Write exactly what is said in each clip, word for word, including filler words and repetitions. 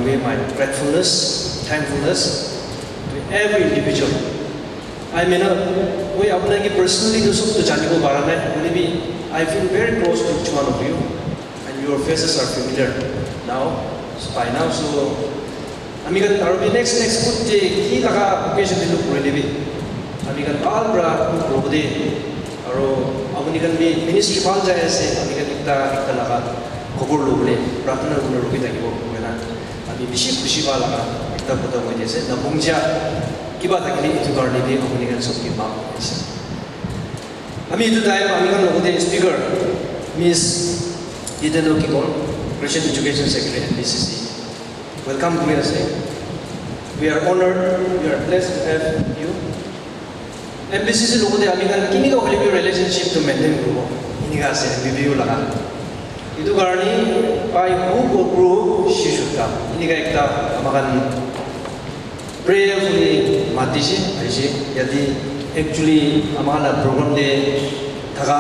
Convey my gratefulness, thankfulness to every individual. I may not, moi apuni khan ke personally tu sob tu janibo para nai, hoile bi I feel very close to each one of you, and your faces are familiar now, so by now, so ami khan aru bi next, next food te ki laga occasion te look kurile bi, ami khan bhal para look kuribo de, aru apuni khan bi ministry bhal jai ase, ami khan ekta, ekta laga khobor lobole, prarthana kuribole rukhi thakibo, hoina ami bishi khushi pa laga ekta kotha koi di ase, na bungja kiba thakile etu karne bi apuni khan sob ke maaf kuri ase. Ami etu time ami khan logote speaker, Miss Yitendo Kimon, Christian Education Secretary, N B C C, welcome kuri ase. We are honored, we are blessed to have you. N B C C logote ami khan kinika hoile bi relationship to maintain kuribo, enika ase N B B U laga. Etu karne by hook or crook she should come, enika ekta ami khan prayerfully matise, aise. Yate actually ami khan la program te thaka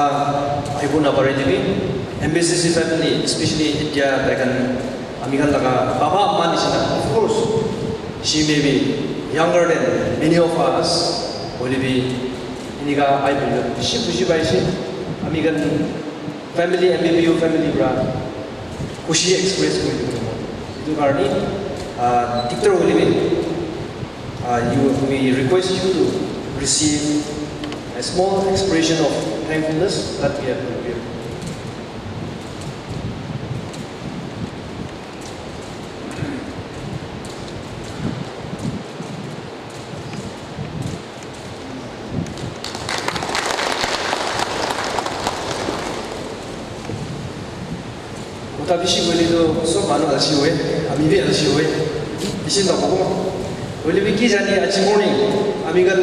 ahibo napare lebi, N B C C family, especially etia tai khan ami khan laga baba ama nishina, of course, she may be younger than many of us, hoile bi enika ahi bole bishi khushi paise. Ami khan family, M B B U family pra khushi express kuri dibo. Etu karne, ah, diktar hoile bi, ah, you, we request you to receive a small expression of thankfulness that we have prepared. Kotha bishi koile toh sob manu ase hoi, ami bi ase hoi, bishi nakobo. Hoile bi ki jani aji morning ami khan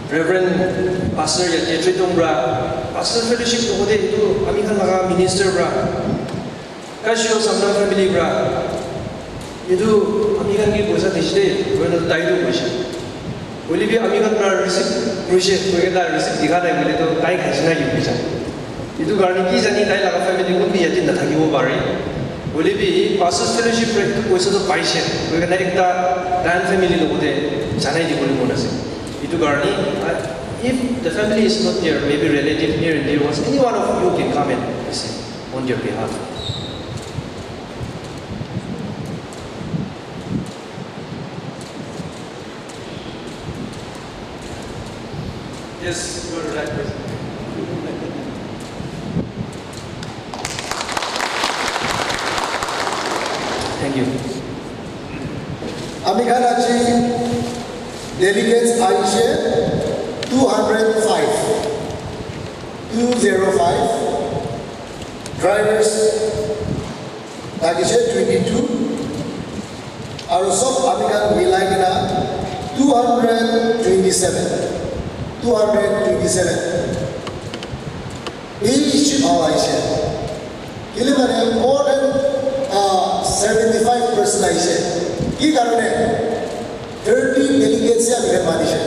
Reverend Pastor yate Tritong pra, Pastor Fellowship kobo de etu ami khan laga minister pra, Kasio Sangha family pra, etu ami khan ke poisa dise de, koina tai tu koise. Hoile bi ami khan pra receive koise, koina receive dikha nai koile toh tai khaise na ki koise. Etu karne ki jani tai laga family kun bi yate nathakibo pare. Hoile bi Pastors Fellowship pra etu poisa toh paise, koina ekta dan family logote janai dibole mon ase. Etu karne, I, if the family is not there, maybe relative near and dear ones, any one of you can come and receive on their behalf. Yes, you are the right person. Thank you. Ami khan aji delegates ahishe two hundred five, two zero five, drivers thakishe twenty-two, aru sob ami khan milai kena two hundred twenty-seven, two hundred twenty-seven. Bishi bhal ahishe. Kile mane more than, uh, seventy-five percent ahishe. Ki karone? Thirty delegates he ami khan matishe.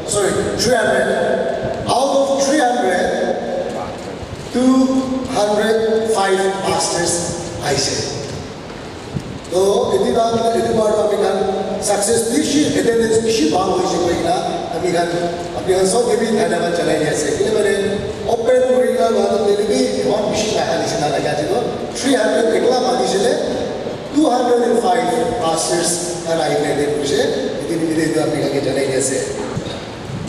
Sorry, three hundred. Out of three hundred, two hundred five pastors ahishe. To, etu khan, etu baar to ami khan success bishi, attendance bishi bhal hoise koi kena, ami khan, apni khan sob ke bi dhanyabad janai di ase. Kile mane open kuri kena lua to tele bi eman bishi naha nishina lage aji to. Three hundred ekla matishe le, two hundred and five pastors khan ahi kena attend kurise. Etu nimite etu apni khan ke janai di ase.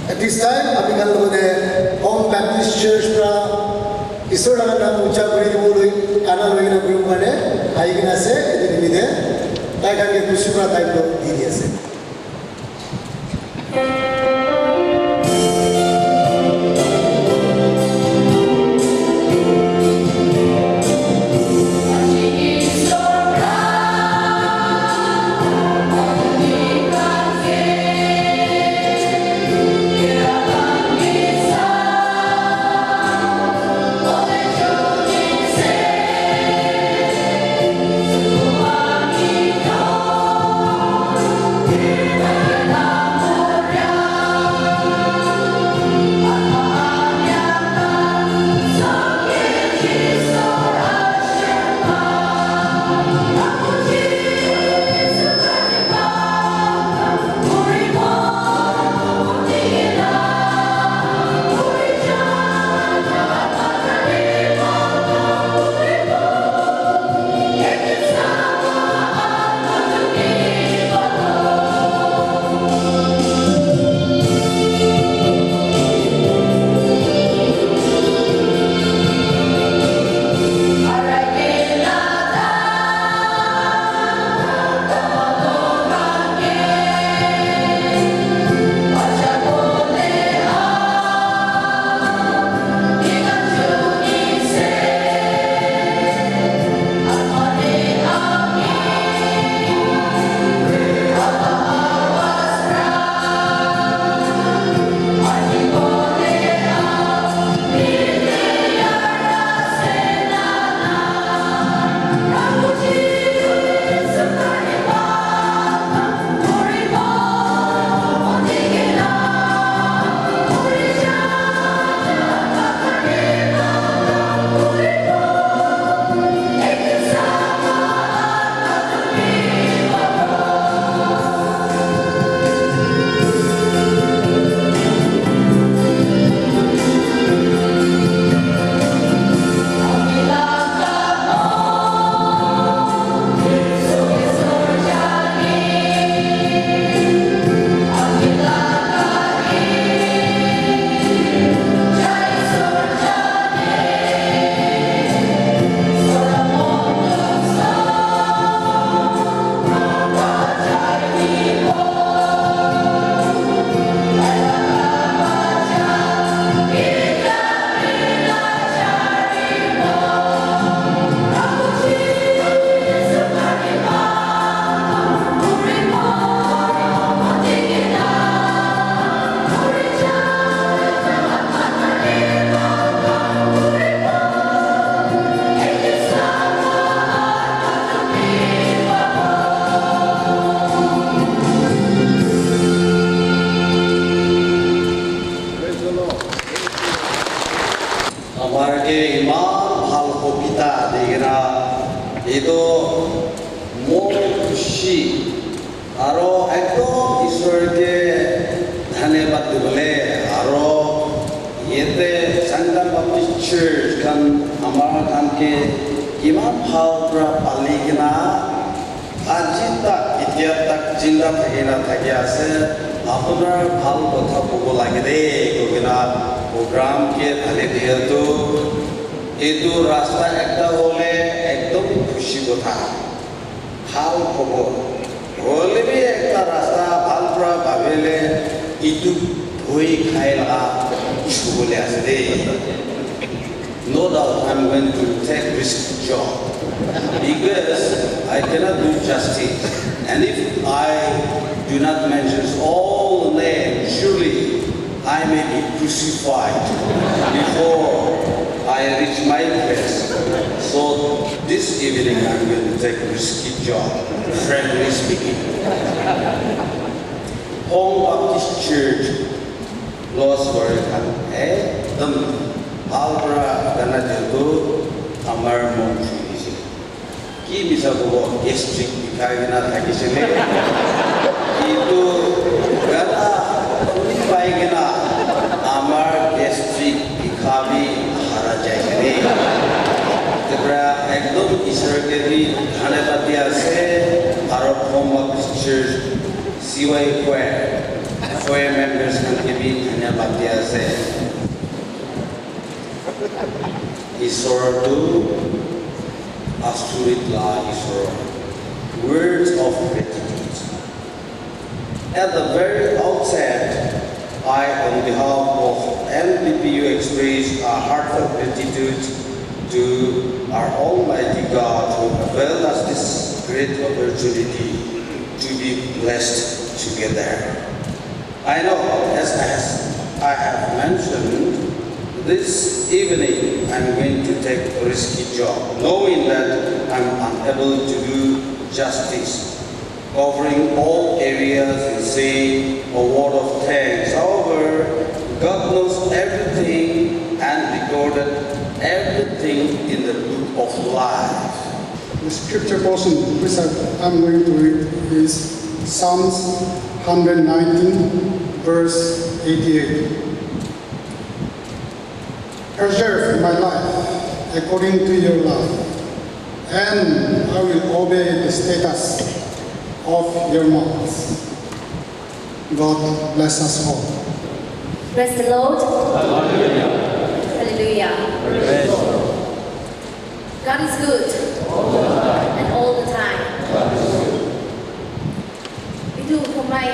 At this time, ami khan logote Home Baptist Church pra Isor laga naam uncha kuri dibo loi, gana loi kena kuribo karne ahi kena ase, etu nimite tai khan ke khushi pra time toh di di ase. Aro ekdom Isor ke dhanyabad dibole, aro yate Sangtam Baptist Church khan amar khan ke kiman bhal pra pali kena aji tak, itya tak jinda thaki na thaki ase. Apunar bhal kotha kobo lage de, koi kena program ke dhali diya tu, etu rasta ekta hole ekdom khushi kotha. Bhal khobor. Hoile bi ekta rasta bhal pra bhabile etu bhoi khai laga issue bole ase de. No doubt I'm going to take risky job because I cannot do justice. And if I do not mention all the names, surely I may be crucified before I reach my place. So this evening I'm going to take risky job, frankly speaking. Home Baptist Church, Los Warrior khan ekdom bhal pra gana ditu amar mon chhui dise. Ki misa kobo, gastric bikhai kena thakisile. Etu gana suni pai kena amar gastric bikha bi hara jai kene. Tebra ekdom Isor ke bi dhanyabad dia ase, aro Home Baptist Church C Y choir, choir members khan ke bi dhanyabad dia ase. Isor tu asurit la Isor. Words of gratitude. At the very outset, I, on behalf of N B P U, express a heartfelt gratitude to our Almighty God who availed us this great opportunity to be blessed together. I know, as I has, I have mentioned, this evening I'm going to take a risky job, knowing that I'm unable to do justice, covering all areas in saying a word of thanks. However, God knows everything and recorded everything in the book of life. The scripture portion which I am going to read is Psalms one hundred nineteen, verse eighty-eight. Preserve my life according to your love, and I will obey the status of your mouth. God bless us all. Praise the Lord. Hallelujah. God is good. And all the time. Etu humai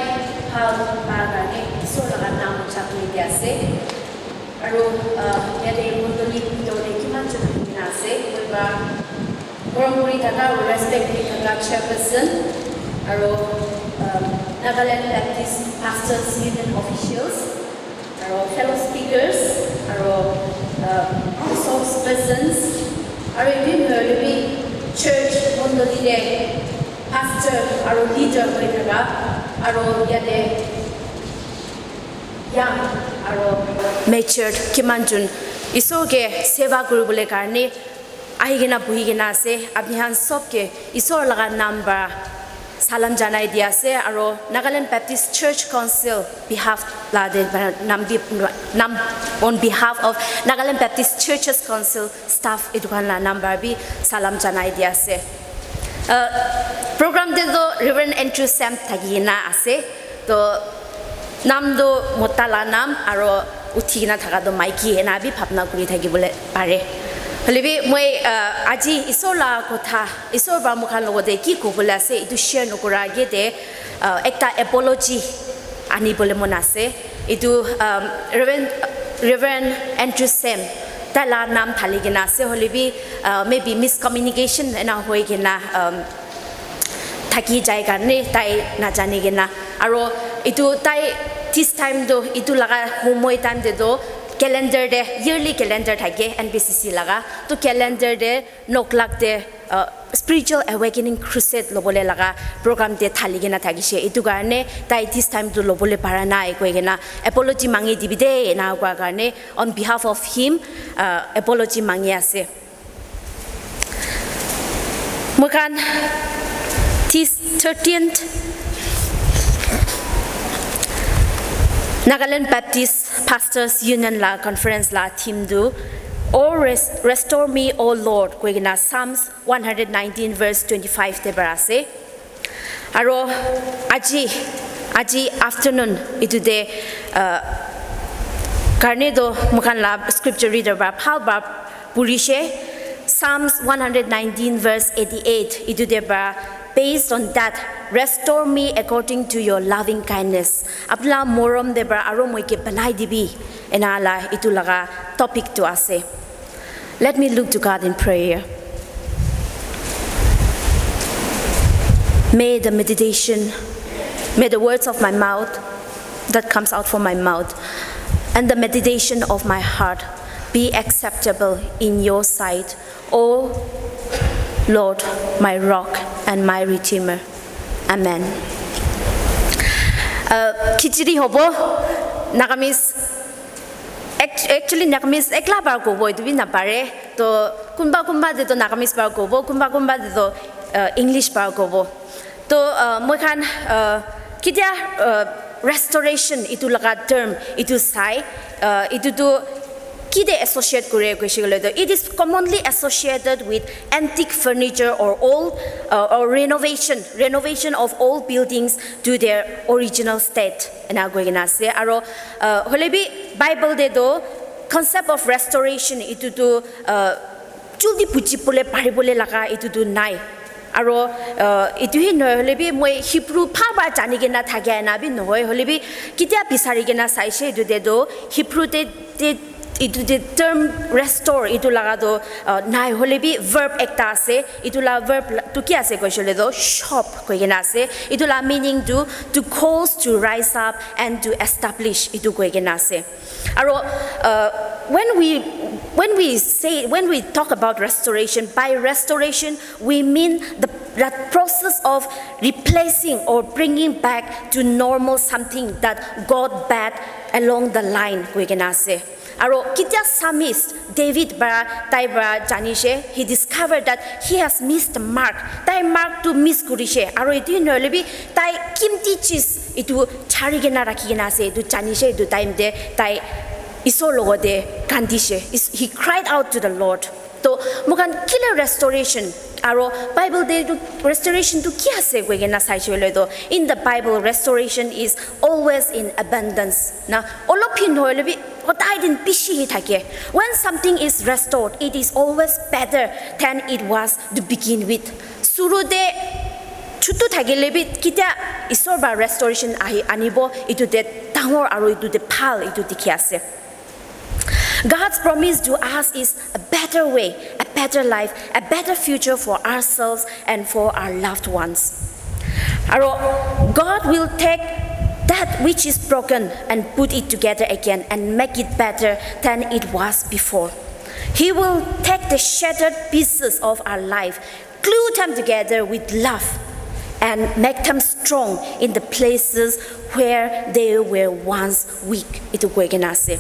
bhal pa karne Isor laga naam ucha kuri di ase. Aru, ah, yate mondoli bitor te kiman jon ahi kena ase, moi para morom kuri thaka aru respect kuri thaka chairperson, aru, ah, Nagaland Baptist Pastors Union officials, aru fellow speakers, aru, ah, resource persons, aru etu hoile bi church mondoli te pastor aru leader hoi thaka, aru yate young aro matured kiman jon Isor ke seva kuribole karne ahi kena buhi kena ase. Apni khan sob ke Isor laga naam para salam janai di ase, aro Nagaland Baptist Church Council behalf la de naam bi, naam, on behalf of Nagaland Baptist Churches Council staff etu khan la naam para bi salam janai di ase. Uh, program te toh Reverend Andrew Sam thaki kena ase. Toh naam toh mota la naam aro uthi kena thaka toh maiki ena bi bhabna kuri thaki bole pare. Hoile bi moi, uh, aji Isor la kotha, Isor para moi khan logote ki kobole ase, etu share nokora age te, uh, ekta apology ani bole mon ase. Etu, um, Reverend, Reverend Andrew Sam, tai la naam thali kena ase, hoile bi, uh, maybe miscommunication ena hoi kena, um, thaki jai karne tai najani kena. Aro etu tai this time toh, etu laga homoi time te toh calendar te, yearly calendar thake N B C C laga. Toh calendar te nok lak te, uh, spiritual awakening crusade lobole laga program te thali kena thakishe. Etu karne tai this time tu lobole para nai koi kena apology mangi dibi de ena koa karne on behalf of him, uh, apology mangi ase. Moi khan this thirteenth Nagaland Baptist Pastors Union la conference la theme tu, "Oh, res-, restore me, O Lord," koikena Psalms one hundred nineteen verse twenty-five te para ase. Aro aji, aji afternoon itu te, uh, karne to moikhan la scripture reader para bhal para purishe. Psalms one hundred nineteen verse eighty-eight itu te para, "Based on that, restore me according to your loving kindness." Apni la morom te para aro moi ke banai dibi. Ena la itu laga topic tu ase. Let me look to God in prayer. May the meditation, may the words of my mouth that comes out from my mouth and the meditation of my heart be acceptable in your sight, O Lord, my rock and my redeemer. Amen. Uh, khichiri hobo, Nagamese. Act-, actually, Nagamese ekla para kobo, itu bi napare. To, kunba kunba te to Nagamese para kobo, kunba kunba te to, uh, English para kobo. To, uh, moi khan, uh, ketia, uh, restoration itu laga term itu sai, uh, itu tu kite associate kore koishe koile to, it is commonly associated with antique furniture or old, uh, or renovation, renovation of old buildings to their original state. Ena koi kena ase. Aro, uh, hoile bi Bible te to concept of restoration itu tu, uh, juldi buji bole pari bole laga itu tu nai. Aro, uh, itu hi nohoi, hoile bi moi Hebrew bhal para jani kena thakia ena bi nohoi. Hoile bi ketia bisari kena saishe itu te to Hebrew te, te, itu te term restore itu laga to, uh, nai, hoile bi verb ekta ase. Itu la verb la, tu ki ase koishe le to shop koi kena ase. Itu la meaning tu to cause, to rise up and to establish itu koi kena ase. Aro, uh, when we, when we say, when we talk about restoration, by restoration, we mean the, that process of replacing or bringing back to normal something that got bad along the line, koi kena ase. Aro ketia psalmist David para, tai para janishe, he discovered that he has missed the mark. Tai mark tu miss kurishe. Aro itu nohole bi tai kimti cheez itu chari kena rakhi kena ase, itu janishe, itu time te tai Isor logote kandishe. Is-, he cried out to the Lord. To, moikhan kile restoration? Aro Bible te itu restoration tu ki ase koi kena saishe hoile to, in the Bible, restoration is always in abundance. Na, olop hin hoile bi, hodai din bishi hi thake. When something is restored, it is always better than it was to begin with. Suru te chutu thakile bi, ketia Isor ba restoration ahi anibo, itu te dangor aro itu te bhal itu dikhi ase. God's promise to us is a better way, a better life, a better future for ourselves and for our loved ones. Aro God will take that which is broken and put it together again and make it better than it was before. He will take the shattered pieces of our life, glue them together with love, and make them strong in the places where they were once weak. Itu koi kena ase.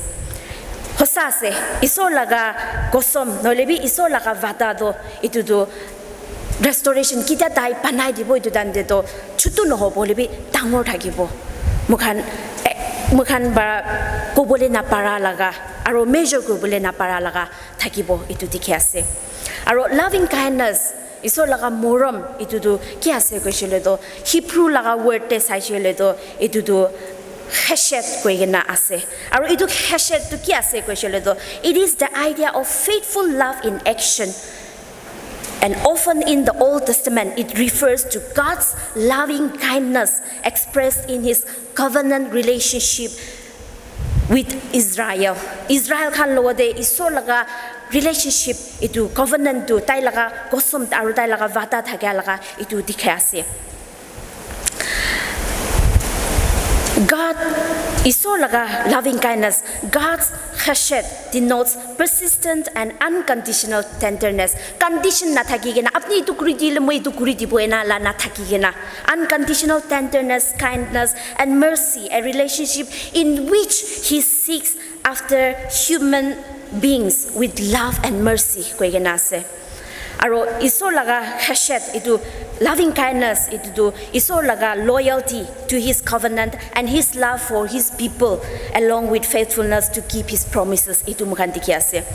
Hosa ase, Isor laga kosom, nohole bi Isor laga vada to, itu to restoration, ketia tai banai dibo, itu time te to chutu nohobo, hoile bi dangor thakibo. Moikhan, eh, moikhan ba kobole napara laga, aro measure kobole napara laga thakibo, itu dikhi ase. Aro loving kindness, Isor laga morom, itu tu ki ase koishe le to, Hebrew laga word te saishe le to, itu tu chesed koi kena ase. Aro itu chesed tu ki ase koishe le to, it is the idea of faithful love in action. And often in the Old Testament, it refers to God's loving kindness expressed in his covenant relationship with Israel. Israel khan logote Isor laga relationship, itu covenant tu, tai laga kosom aru tai laga vada thaka laga itu dikhi ase. God, Isor laga loving kindness, God's chesed denotes persistent and unconditional tenderness. Condition nathaki kena, apni itu kuri dile moi itu kuri dibo ena la nathaki kena. Unconditional tenderness, kindness, and mercy, a relationship in which he seeks after human beings with love and mercy, koi kena ase. Aro Isor laga chesed, itu loving kindness, itu tu Isor laga loyalty to his covenant and his love for his people, along with faithfulness to keep his promises, itu moikhan dikhi ase.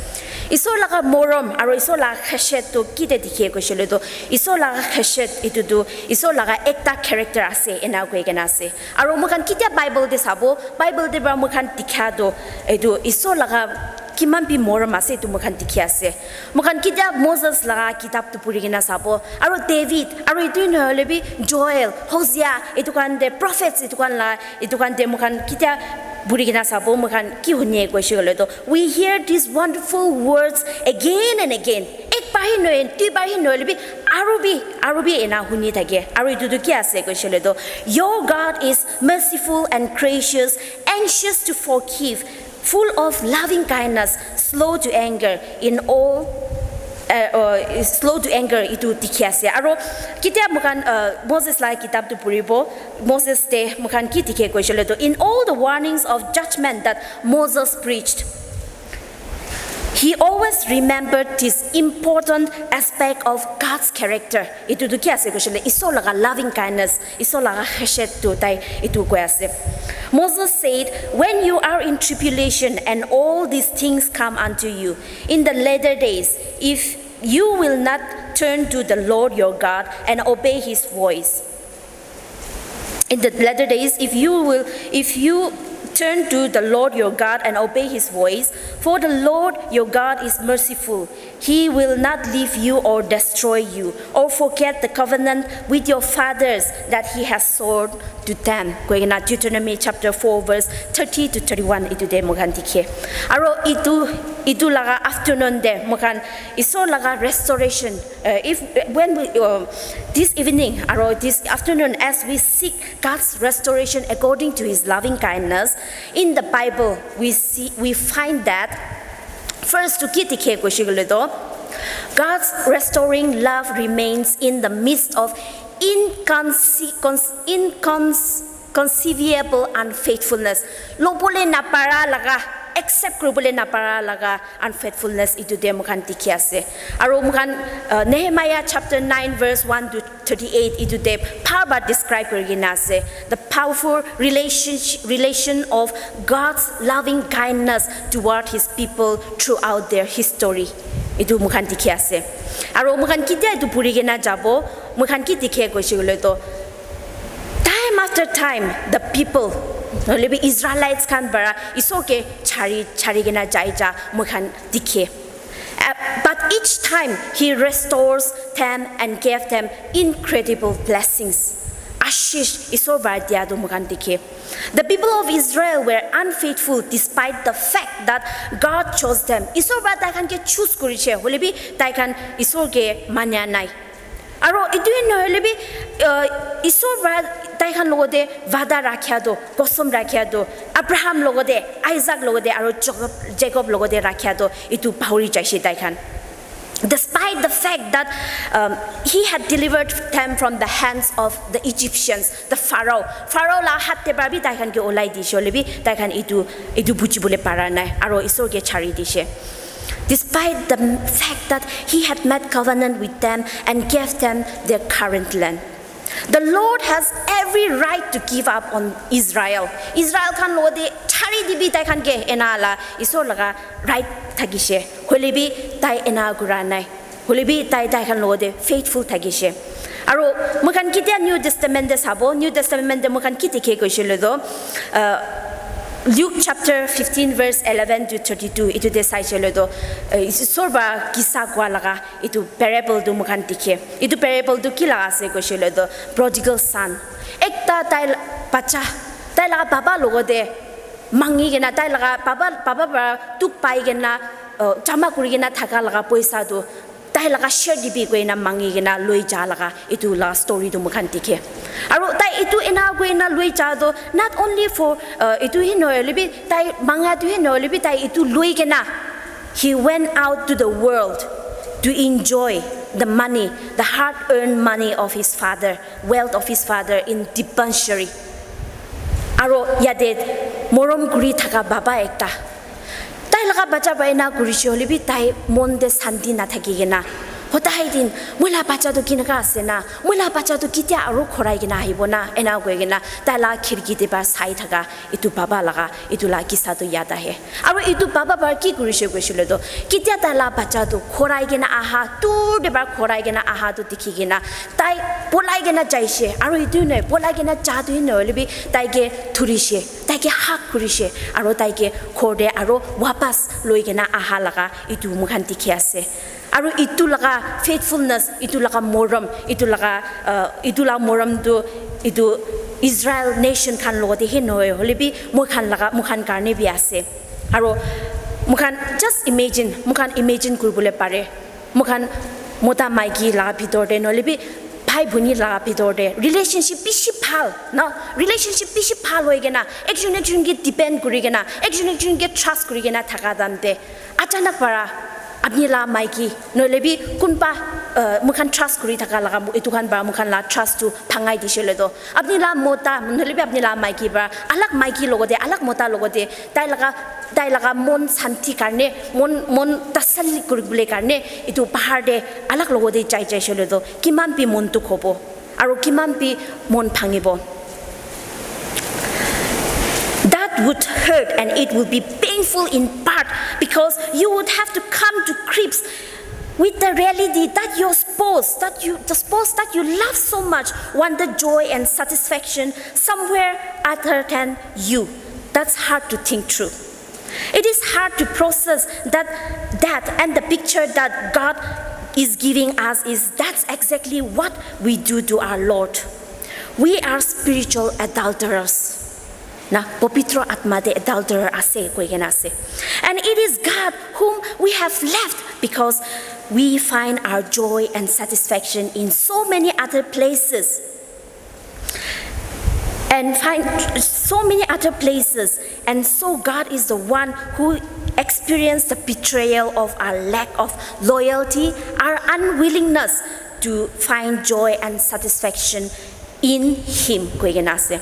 Isor laga morom aro Isor laga chesed tu kite dikhe koishe le tu, Isor laga chesed itu tu Isor laga ekta character ase, ena koi kena ase. Aro moikhan kitia Bible te sabo, Bible te para moikhan dikha tu itu Isor laga kiman bi morom ase, itu moikhan dikhi ase. Moikhan kitia Moses laga kitab tu puri kena sabo, aro David, aro itu nohole bi Joel, Hosea, itu khan te prophets, itu khan la, itu khan te moikhan kitia puri kena sabo, moikhan ki hunie koishe koile to, we hear these wonderful words again and again. Ek bar hi nohoi, dui bar hi nohole bi, aro bi, aro bi ena huni thake. Aro itu tu ki ase koishe koile to, your God is merciful and gracious, anxious to forgive, full of loving kindness, slow to anger in all, uh, uh, slow to anger, itu dikhi ase. Aro kitia moikhan, uh, Moses la kitab tu puribo, Moses te moikhan ki dikhe koishe koile to, in all the warnings of judgment that Moses preached, he always remembered this important aspect of God's character. Itu tu ki ase koishe koile, Isor laga loving kindness, Isor laga chesed tu tai itu koi ase. Moses said, "When you are in tribulation and all these things come unto you in the latter days, if you will not turn to the Lord your God and obey his voice." In the latter days, if you will, if you turn to the Lord your God and obey his voice, for the Lord your God is merciful. He will not leave you or destroy you or forget the covenant with your fathers that he has sworn to them. Koi kena Deuteronomy chapter four verse thirty to thirty-one itu te moikhan dikhe. Aro itu, itu laga afternoon te moikhan Isor laga restoration, uh, if, when we, uh, this evening, aro this afternoon, as we seek God's restoration according to his loving kindness, in the Bible, we see, we find that first to ki dikhe koishe koile to, God's restoring love remains in the midst of inconce-, cons-, incons-, conceivable unfaithfulness. Lobole napara laga, accept kuribole napara laga unfaithfulness itu te moikhan dikhi ase. Aro moikhan, uh, Nehemiah chapter nine verse one to thirty-eight itu te bhal para describe kuri kena ase. The powerful relationship, relation of God's loving kindness toward his people throughout their history. Itu moikhan dikhi ase. Aro moikhan kitia itu puri kena jabo, moikhan ki dikhe koishe koile to, time after time, the people, nohole bi Israelites khan para Isor ke chari, chari kena jai ja moikhan dikhe. Uh, but each time he restores them and gave them incredible blessings. Ashish Isor para dia tu moikhan dikhe. The people of Israel were unfaithful despite the fact that God chose them. Isor para tai khan ke choose kurishe, hoile bi tai khan Isor ke manya nai. Aro itu nohole bi, uh, Isor para tai khan logote vada rakhia tu, kosom rakhia tu, Abraham logote, Isaac logote, aro Jacob, Jacob logote rakhia tu, itu pahuri jaishe tai khan. Despite the fact that, um, he had delivered them from the hands of the Egyptians, the Pharaoh. Pharaoh la hat te para bi tai khan ke olai dishe hoile bi, tai khan itu, itu buji bole para nai, aro Isor ke chari dishe. Despite the fact that he had made covenant with them and gave them their current land. The Lord has every right to give up on Israel. Israel khan logote chari dibi tai khan ke ena la Isor laga right thakishe. Hoile bi tai ena kura nai. Hoile bi tai, tai khan logote faithful thakishe. Aro moikhan kitia New Testament te sabo, New Testament te moikhan ki dikhe koishe le to, uh, Luke chapter fifteen verse eleven to thirty-two itu te saishe le to, uh, Isor para kisa koa laga itu parable tu moikhan dikhe. Itu parable tu ki laga ase koishe le to, prodigal son. Ekta tai la-, bacha, tai laga baba logote mangi kena, tai laga baba, baba para dukh pai kena, uh, jama kuri kena thaka laga poisa tu tai laga share dibi koi kena mangi kena loi ja laga itu laga story tu moikhan dikhe. Aro tai itu ena koi kena loi ja tu not only for, uh, itu hi nohoi lebi tai manga tu hi nohoi lebi tai itu loi kena he went out to the world to enjoy the money, the hard-earned money of his father, wealth of his father in debauchery. Aro yate morom kuri thaka baba ekta. Tai laga bacha para ena kurishe hoile bi tai mon te santi nathaki kena Hodai din, "Moi la bacha tu kinaka ase na? Moi la bacha tu kitia aru khorai kena ahibo na?" Ena koi kena, tai la khirki te para sai thaka, itu baba laga, itu la kisa tu yad ahe. Aru itu baba para ki kurishe koishe le to, kitia tai la bacha tu khorai kena aha, dur te para khorai kena aha tu dikhi kena, tai polai kena jaishe, aru itu nohoi, polai kena ja tu nohoi le bi tai ke thurishe, tai ke hug kurishe, aru tai ke ghor te aru wapas loi kena aha laga itu moikhan dikhi ase. Aru itu laga faithfulness, itu laga morom, itu laga, uh, itu laga morom tu itu Israel nation khan logote he nohoi, hoile bi moi khan laga, moi khan karne bi ase. Aru moi khan just imagine, moi khan imagine kuribole pare. Moi khan mota maiki laga bhitor te nohole bi bhai bhoni laga bhitor te relationship bishi bhal, no? Relationship bishi bhal hoi kena, ekjon ekjon ke depend kuri kena, ekjon ekjon ke trust kuri kena thaka time te, achanak para apni la maiki, nohole bi kunba, uh, moi khan trust kuri thaka laga, etu khan para moi khan la trust tu bhangai dishe le to. Apni la mota, nohole bi apni la maiki para, alag maiki logote, alag mota logote, tai laga, tai laga mon santi karne, mon, mon tasalli kuribole karne, etu bahar te alag logote jai jaishe le to, kiman bi mon dukh hobo, aru kiman bi mon bhangibo. That would hurt and it would be painful in part because you would have to come to grips with the reality that your spouse, that you, the spouse that you love so much, want the joy and satisfaction somewhere other than you. That's hard to think through. It is hard to process that, that and the picture that God is giving us is that's exactly what we do to our Lord. We are spiritual adulterers. Na, popitro atma te adulterer ase koi kena ase. And it is God whom we have left because we find our joy and satisfaction in so many other places. And find so many other places. And so God is the one who experienced the betrayal of our lack of loyalty, our unwillingness to find joy and satisfaction in Him. Koi kena ase.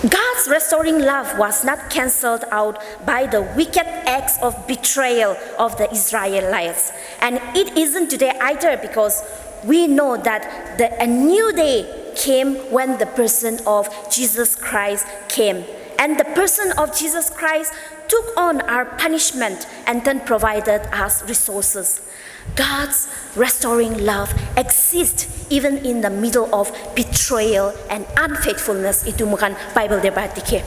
God's restoring love was not cancelled out by the wicked acts of betrayal of the Israelites, and it isn't today either, because we know that the, a new day came when the person of Jesus Christ came, and the person of Jesus Christ took on our punishment and then provided us resources. God's restoring love exists even in the middle of betrayal and unfaithfulness. Itu moikhan Bible te para dikhe.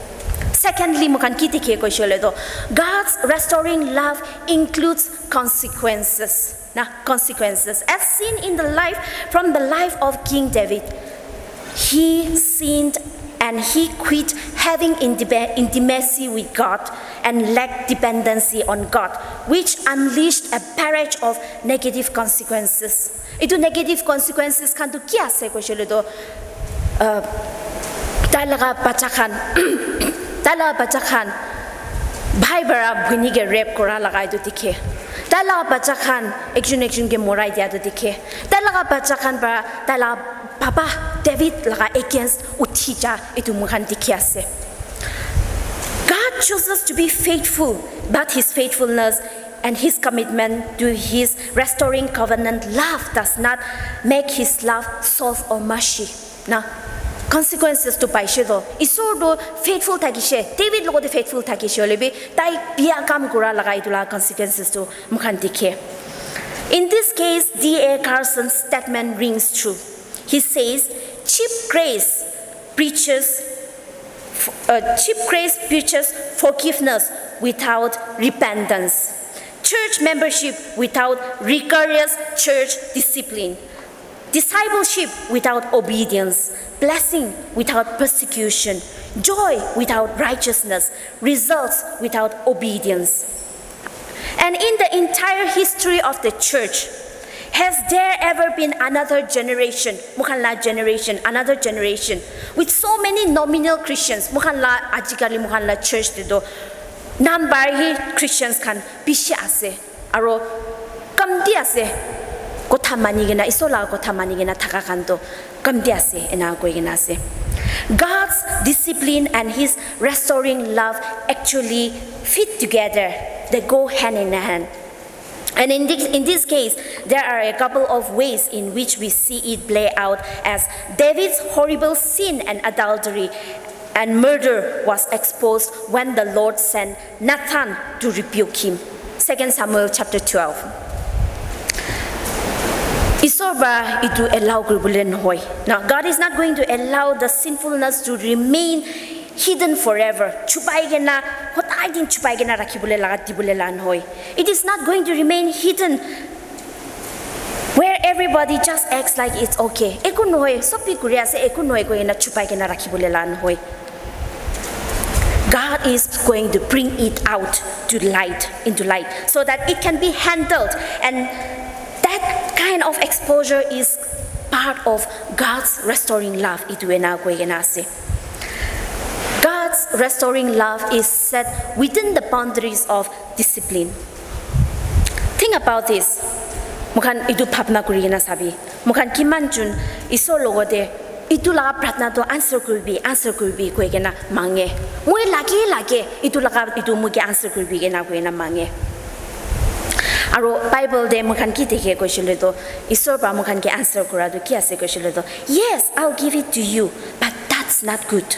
Secondly, moikhan ki dikhe koishe le to, God's restoring love includes consequences. Na, consequences. As seen in the life, from the life of King David, he sinned and he quit having intima- intimacy with God and lacked dependency on God, which unleashed a barrage of negative consequences. Itu negative consequences khan tu ki ase koishe le to, uh, tai laga bacha khan, tai laga bacha khan bhai para bhoni ke rape kora laga itu dikhe. Tai laga bacha khan ekjon ekjon ke morai dia tu dikhe. Tai laga bacha khan para tai laga papa David laga against uthi ja itu moikhan dikhi ase. God chooses to be faithful, but his faithfulness and his commitment to his restoring covenant love does not make his love soft or mushy. Na, consequences tu paishe to. Isor tu faithful thakishe, David logote faithful thakishe hoile bi, tai biya kam kura laga itu la consequences tu moikhan dikhe. In this case, D A Carson's statement rings true. He says, "Cheap grace preaches, uh, cheap grace preaches forgiveness without repentance, church membership without rigorous church discipline, discipleship without obedience, blessing without persecution, joy without righteousness, results without obedience." And in the entire history of the church, has there ever been another generation, moikhan la generation, another generation, with so many nominal Christians, moikhan la ajikali moikhan la church te to number hi Christians khan bishi ase, aro kamti ase, kotha mani kena, Isor la kotha mani kena thaka khan to kamti ase, ena koi kena ase. God's discipline and his restoring love actually fit together. They go hand in hand. And in this, in this case, there are a couple of ways in which we see it play out, as David's horrible sin and adultery and murder was exposed when the Lord sent Nathan to rebuke him. Second Samuel chapter twelve. Isor ba itu allow kuribole nohoi. Now, God is not going to allow the sinfulness to remain hidden forever. Chupai kena, hodai din chupai kena rakhibole laga dibole la nohoi. It is not going to remain hidden where everybody just acts like it's okay. Eku nohoi, sob bi kuri ase, eku nohoi koi kena chupai kena rakhibole la nohoi. God is going to bring it out to light, into light, so that it can be handled. And that kind of exposure is part of God's restoring love. Itu ena koi kena ase. God's restoring love is set within the boundaries of discipline. Think about this. Mukhan itu bhabna kuri kena sabi. Mukhan kiman jun Isor logote itu laga pratna to answer kuribi, answer kuribi koi kena mange. Moi lage lage itu laga itu moi ke answer kuribi kena koi kena mange. Aro Bible de mukhan ki dikhe koishile to, Isor pa mukhan ke answer kura to ki ase koishile to, "Yes, I'll give it to you, but that's not good.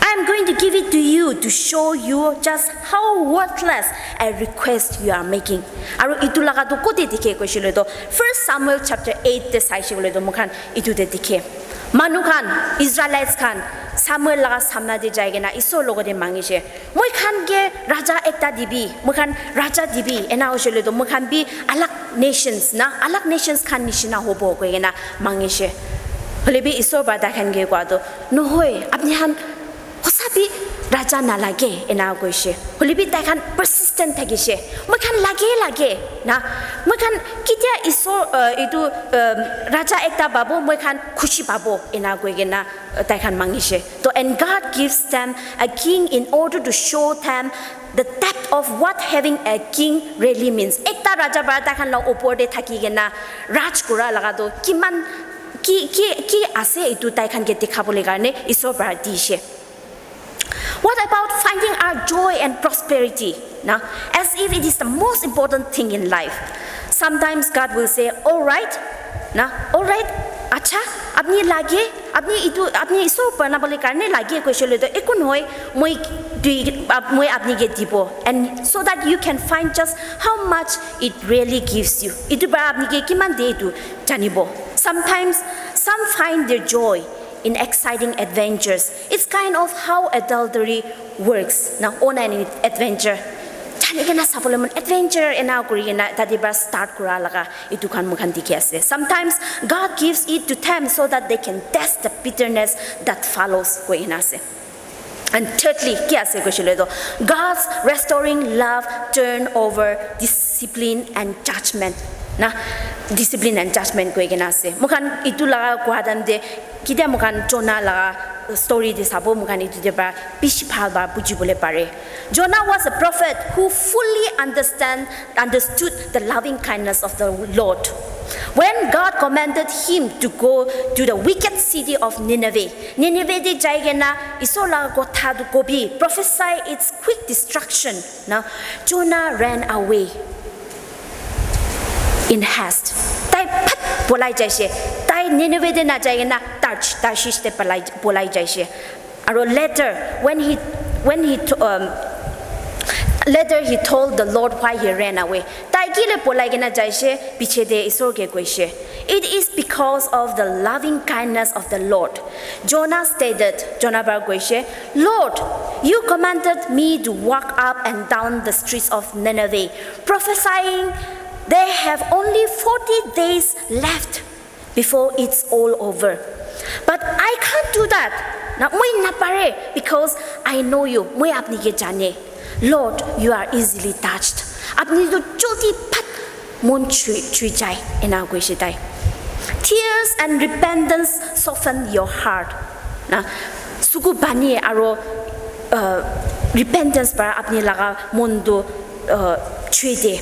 I am going to give it to you to show you just how worthless a request you are making." Aro itu laga to kote dikhe koishile to, First Samuel chapter eight te saishe koile to mukhan itu te dikhe. Manu khan, Israelites khan, Samuel laga samna te jai kena Isor logote mangishe, "Moi khan ke raja ekta dibi, moi khan raja dibi, ena hoishele to moi khan bi alag nations na, alag nations khan nishina hobo," koi kena mangishe. Hoile bi Isor ba tai khan ke koa to, "Nohoi, apni khan hosa bi raja nalage," ena koishe. Hoile bi tai khan persistent thakishe. "Moi khan lage, lage na, moi khan ketia Isor, uh, itu, um, raja ekta pabo, moi khan khushi pabo," ena koi kena tai khan mangishe. To, and God gives them a king in order to show them the depth of what having a king really means. Ekta raja para tai khan la upor te thaki kena raj kura laga to kiman ki, ki, ki ase itu tai khan ke dikhabole karne Isor para dishe. What about finding our joy and prosperity? Na, as if it is the most important thing in life. Sometimes God will say, "All right, na, all right, acha, apni lage, apni itu, apni Isor banabole karne lage koishele to eku nohoi, moi dui, ap-, moi apni ke dibo." And so that you can find just how much it really gives you. Itu para apni ke kiman de itu janibo. Sometimes some find their joy in exciting adventures. It's kind of how adultery works. Na, on an adventure. Jani kena sabole mon adventure ena kuri kena tate para start kura laga itu khan moi khan dikhi ase. Sometimes God gives it to them so that they can test the bitterness that follows koi kena ase. And thirdly, ki ase koishile to, God's restoring love turn over discipline and judgment. Na, discipline and judgment koi kena ase. Moi khan itu laga kua time te, ketia moi khan Jonah laga story te sabo, moi khan itu te para bishi bhal para buji bole pare. Jonah was a prophet who fully understand, understood the loving kindness of the Lord. When God commanded him to go to the wicked city of Nineveh, Nineveh te jai kena Isor laga kotha tu kobi, prophesy its quick destruction. Na, Jonah ran away in haste. Tai phat polai jaise. Tai Nineveh te na jai kena Tarsh, Tarshish te polai, polai jaise. Aro later, when he, when he, to- um, later he told the Lord why he ran away. Tai kile polai kena jaise, piche te Isor ke koise, "It is because of the loving kindness of the Lord." Jonah stated, Jonah para koise, "Lord, you commanded me to walk up and down the streets of Nineveh, prophesying they have only forty days left before it's all over. But I can't do that. Na, moi napare, because I know you. Moi apni ke jane. Lord, you are easily touched. Apni tu joldi phat mon chui, chui jai," ena koise tai. "Tears and repentance soften your heart." Na, suku pani aro, uh, repentance para apni laga mon tu, uh, chui de.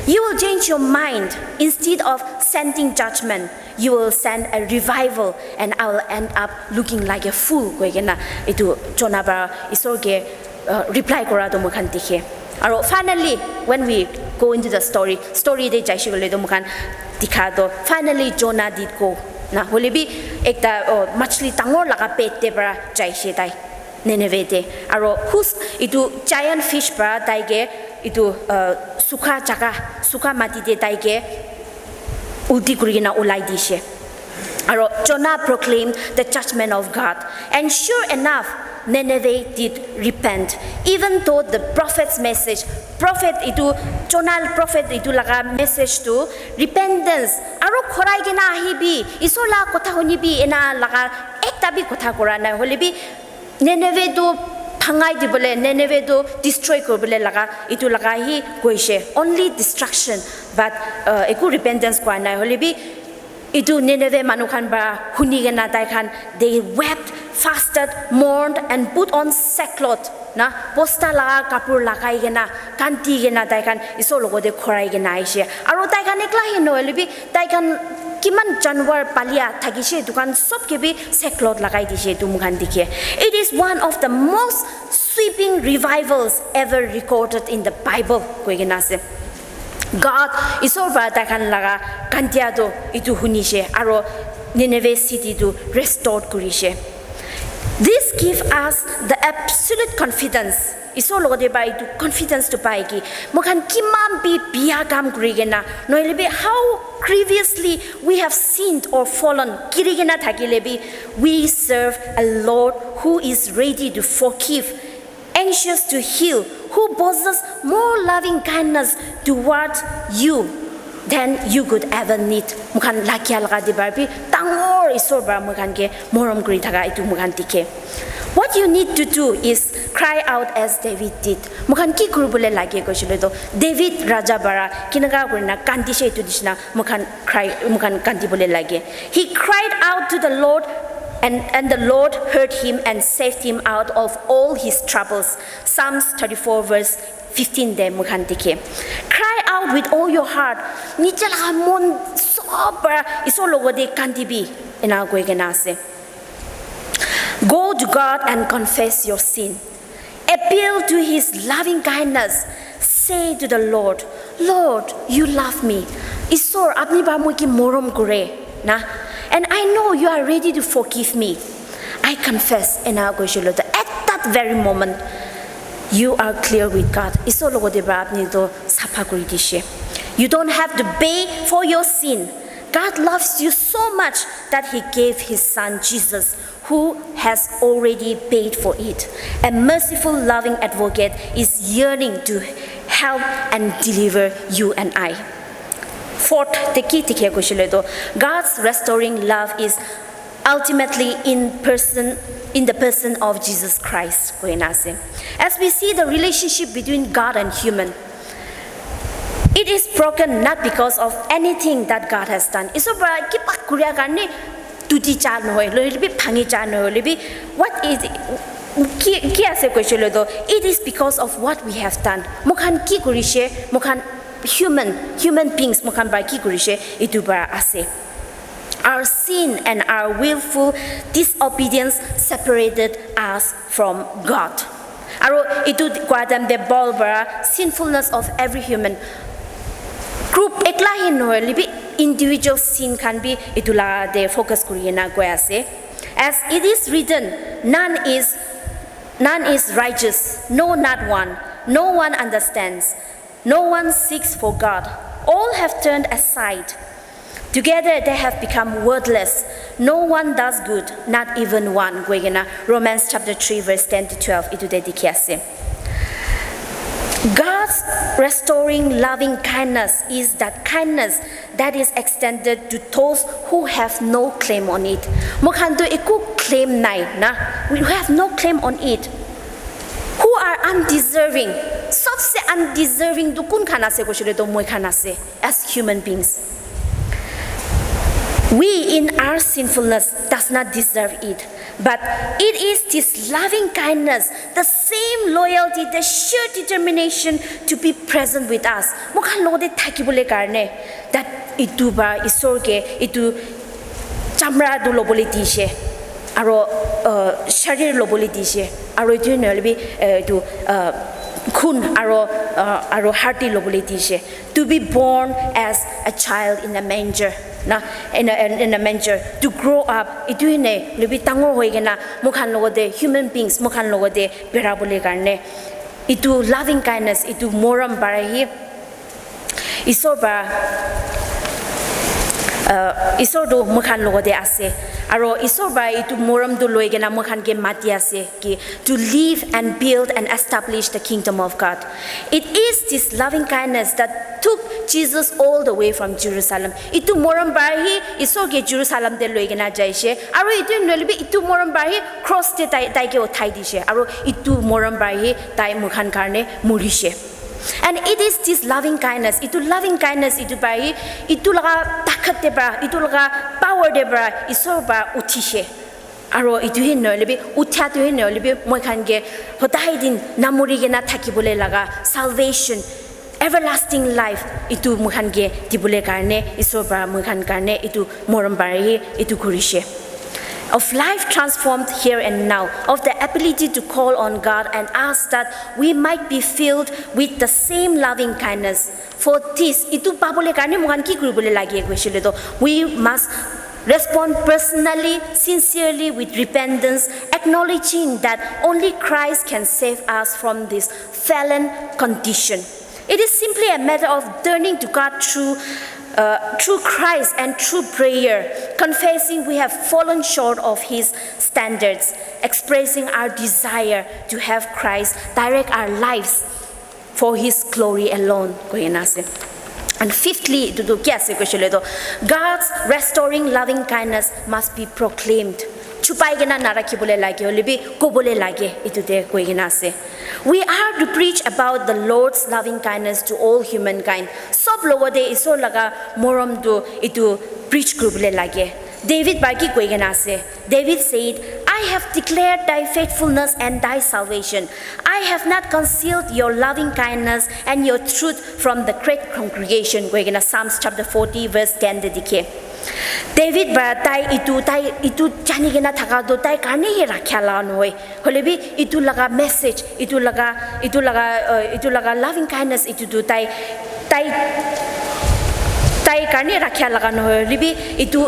"You will change your mind. Instead of sending judgment, you will send a revival, and I will end up looking like a fool," koi kena itu Jonah para Isor ke, uh, reply kora tu moi khan dikhe. Aro finally, when we Go into the story. Story te jaishe koile toh moikhan dikha toh finally Jonah did go. Na hoile bi ekta, oh, machli dangor laga pet te para jaishe tai Nineveh te. Aro who's itu giant fish para tai ke itu, uh, sukha jaga, sukha mati te tai ke ulti kuri kena ulai dishe. Aro Jonah proclaimed the judgment of God. And sure enough, Nineveh did repent. Even though the prophet's message, prophet itu, Jonah prophet itu laga message tu repentance, aro khorai kena ahibi, Isor la kotha hunibi ena laga ekta bi kotha kora nai. Hoile bi Nineveh tu bhangai dibole, Nineveh tu destroy kuribole laga, itu laga hi koishe. Only destruction, but, uh, eku repentance kora nai. Hoile bi itu Nineveh manu khan para huni kena tai khan, they wept, fasted, mourned, and put on sackcloth. Na, bosta laga kapur lagai kena, kandi kena tai khan Isor logote khorai kena aishe. Aro tai khan ekla hi nohoile bi, tai khan kiman janwar palia thakishe, etu khan sob ke bi sackcloth lagai dishe, etu moikhan dikhe. It is one of the most sweeping revivals ever recorded in the Bible, koi kena ase. God, Isor para tai khan laga kandia toh etu hunishe, aro Nineveh city tu restored kurishe. This give us the absolute confidence. Isor logote para etu confidence tu pai ki, moikhan kiman bi biya kam kuri kena, nohoile bi how grievously we have sinned or fallen, kiri kena thakile bi, we serve a Lord who is ready to forgive, anxious to heal, who possesses more loving kindness toward you than you could ever need. Moikhan lagia laga te para bi dangor Isor para moikhan ke morom kuri thaka etu moikhan dikhe. What you need to do is cry out as David did. Moikhan ki kuribole lage koishile toh, David Raja para kinaka kurina kandishe etu nishina moikhan cry, moikhan kandibole lage. He cried out to the Lord, and, and the Lord heard him and saved him out of all his troubles. Psalms thirty-four verse fifteen te moikhan dikhe. Cry out with all your heart. Nije laga mon sob para Isor logote kandibi, ena koi kena ase. Go to God and confess your sin. Appeal to his loving kindness. Say to the Lord, "Lord, you love me." Isor, apni para moi ke morom kore na. And I know you are ready to forgive me. I confess, ena koishile toh, at that very moment, you are clear with God. Isor logote para apni toh sapha kuri dishe. You don't have to pay for your sin. God loves you so much that he gave his son Jesus, who has already paid for it. A merciful, loving advocate is yearning to help and deliver you and I. Fourth, te ki dikhe koishile toh, God's restoring love is ultimately in person, in the person of Jesus Christ, koina ase. As we see the relationship between God and human, it is broken not because of anything that God has done. Isor para kiba kuria karne tuti cha nohoi, loile bi bhangi cha nohoi, loile bi what is, ki, ki ase koishile toh, it is because of what we have done. Moikhan ki kurishe, moikhan human, human beings moikhan para ki kurishe, etu para ase. Our sin and our willful disobedience separated us from God. Aro etu kua time te Paul para sinfulness of every human group, ekla hi nohoi, lebi individual sin khan bi etu la te focus kuri kena koi ase. As it is written, none is, none is righteous, no, not one. No one understands. No one seeks for God. All have turned aside. Together they have become worthless. No one does good, not even one. Koi kena Romans chapter three verse ten to twelve etu te dikhi ase. God's restoring loving kindness is that kindness that is extended to those who have no claim on it. Moikhan tu eku claim nai na. We have no claim on it. Who are undeserving. Sobse undeserving tu kun khan ase koishile tu moikhan ase as human beings. We in our sinfulness does not deserve it. But it is this loving kindness, the same loyalty, the sheer determination to be present with us. Moikhan logote thakibole karne, that etu ba Isor ke etu chamra tu lobole dishe, aro, uh, sharir lobole dishe, aro etu nohole bi, uh, etu, uh, khun aro uh, aro hardi lobole dishe. To be born as a child in a manger, na, in a, in a manger, to grow up, itu hine lubi dangor hoi kena mukhan logote, human beings mukhan logote bera bole karne, itu loving kindness, itu morom para hi Isor para uh, Isor tu mukhan logote ase. Aro Isor para itu morom tu loi kena mukhan ke mati ase ki to live and build and establish the kingdom of God. It is this loving kindness that took Jesus all the way from Jerusalem. Itu morom para hi Isor ke Jerusalem te loi kena jaishe. Aro itu nohole bi itu morom para hi cross te tai, tai ke uthai dishe. Aro itu morom para hi tai mukhan karne murishe. And it is this loving kindness, itu loving kindness itu para hi, itu laga takat te para, itu laga power te para Isor para uthishe. Aro itu hi nohole bi, uthia tu hi nohole bi, moi khan ke hodai din namuri kena thakibole laga salvation, everlasting life itu moi khan ke dibole karne, Isor para moi khan karne itu morom para hi itu kurishe. Of life transformed here and now, of the ability to call on God and ask that we might be filled with the same loving kindness. For this, itu pabole karne moikhan ki kuribole lage koishile to, we must respond personally, sincerely, with repentance, acknowledging that only Christ can save us from this fallen condition. It is simply a matter of turning to God through uh, through Christ and through prayer, confessing we have fallen short of His standards, expressing our desire to have Christ direct our lives for His glory alone. Koina ase. And fifthly, itu tu ki ase koishile to, God's restoring loving kindness must be proclaimed. Chupai kena narakhi bole lage, hoile bi kobole lage, itu te koi kena ase. We are to preach about the Lord's loving kindness to all humankind. Sob logote Isor laga morom tu itu preach kuribole lage. David para ki koi kena ase? David said, I have declared thy faithfulness and thy salvation. I have not concealed your loving kindness and your truth from the great congregation. Koi kena Psalms chapter forty verse ten te dikhe. David para tai itu, tai itu jani kena thaka tu tai karne hi rakhia la nohoi. Hoile bi itu laga message, itu laga, itu laga, uh, itu laga loving kindness itu tu tai, tai, tai karne rakhia laga nohoi. Hoile bi itu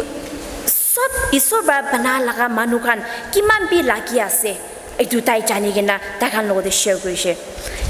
sob Isor para bana laga manu khan kiman bi lagi ase. Etu tai jani kena tai khan logote share kurishe.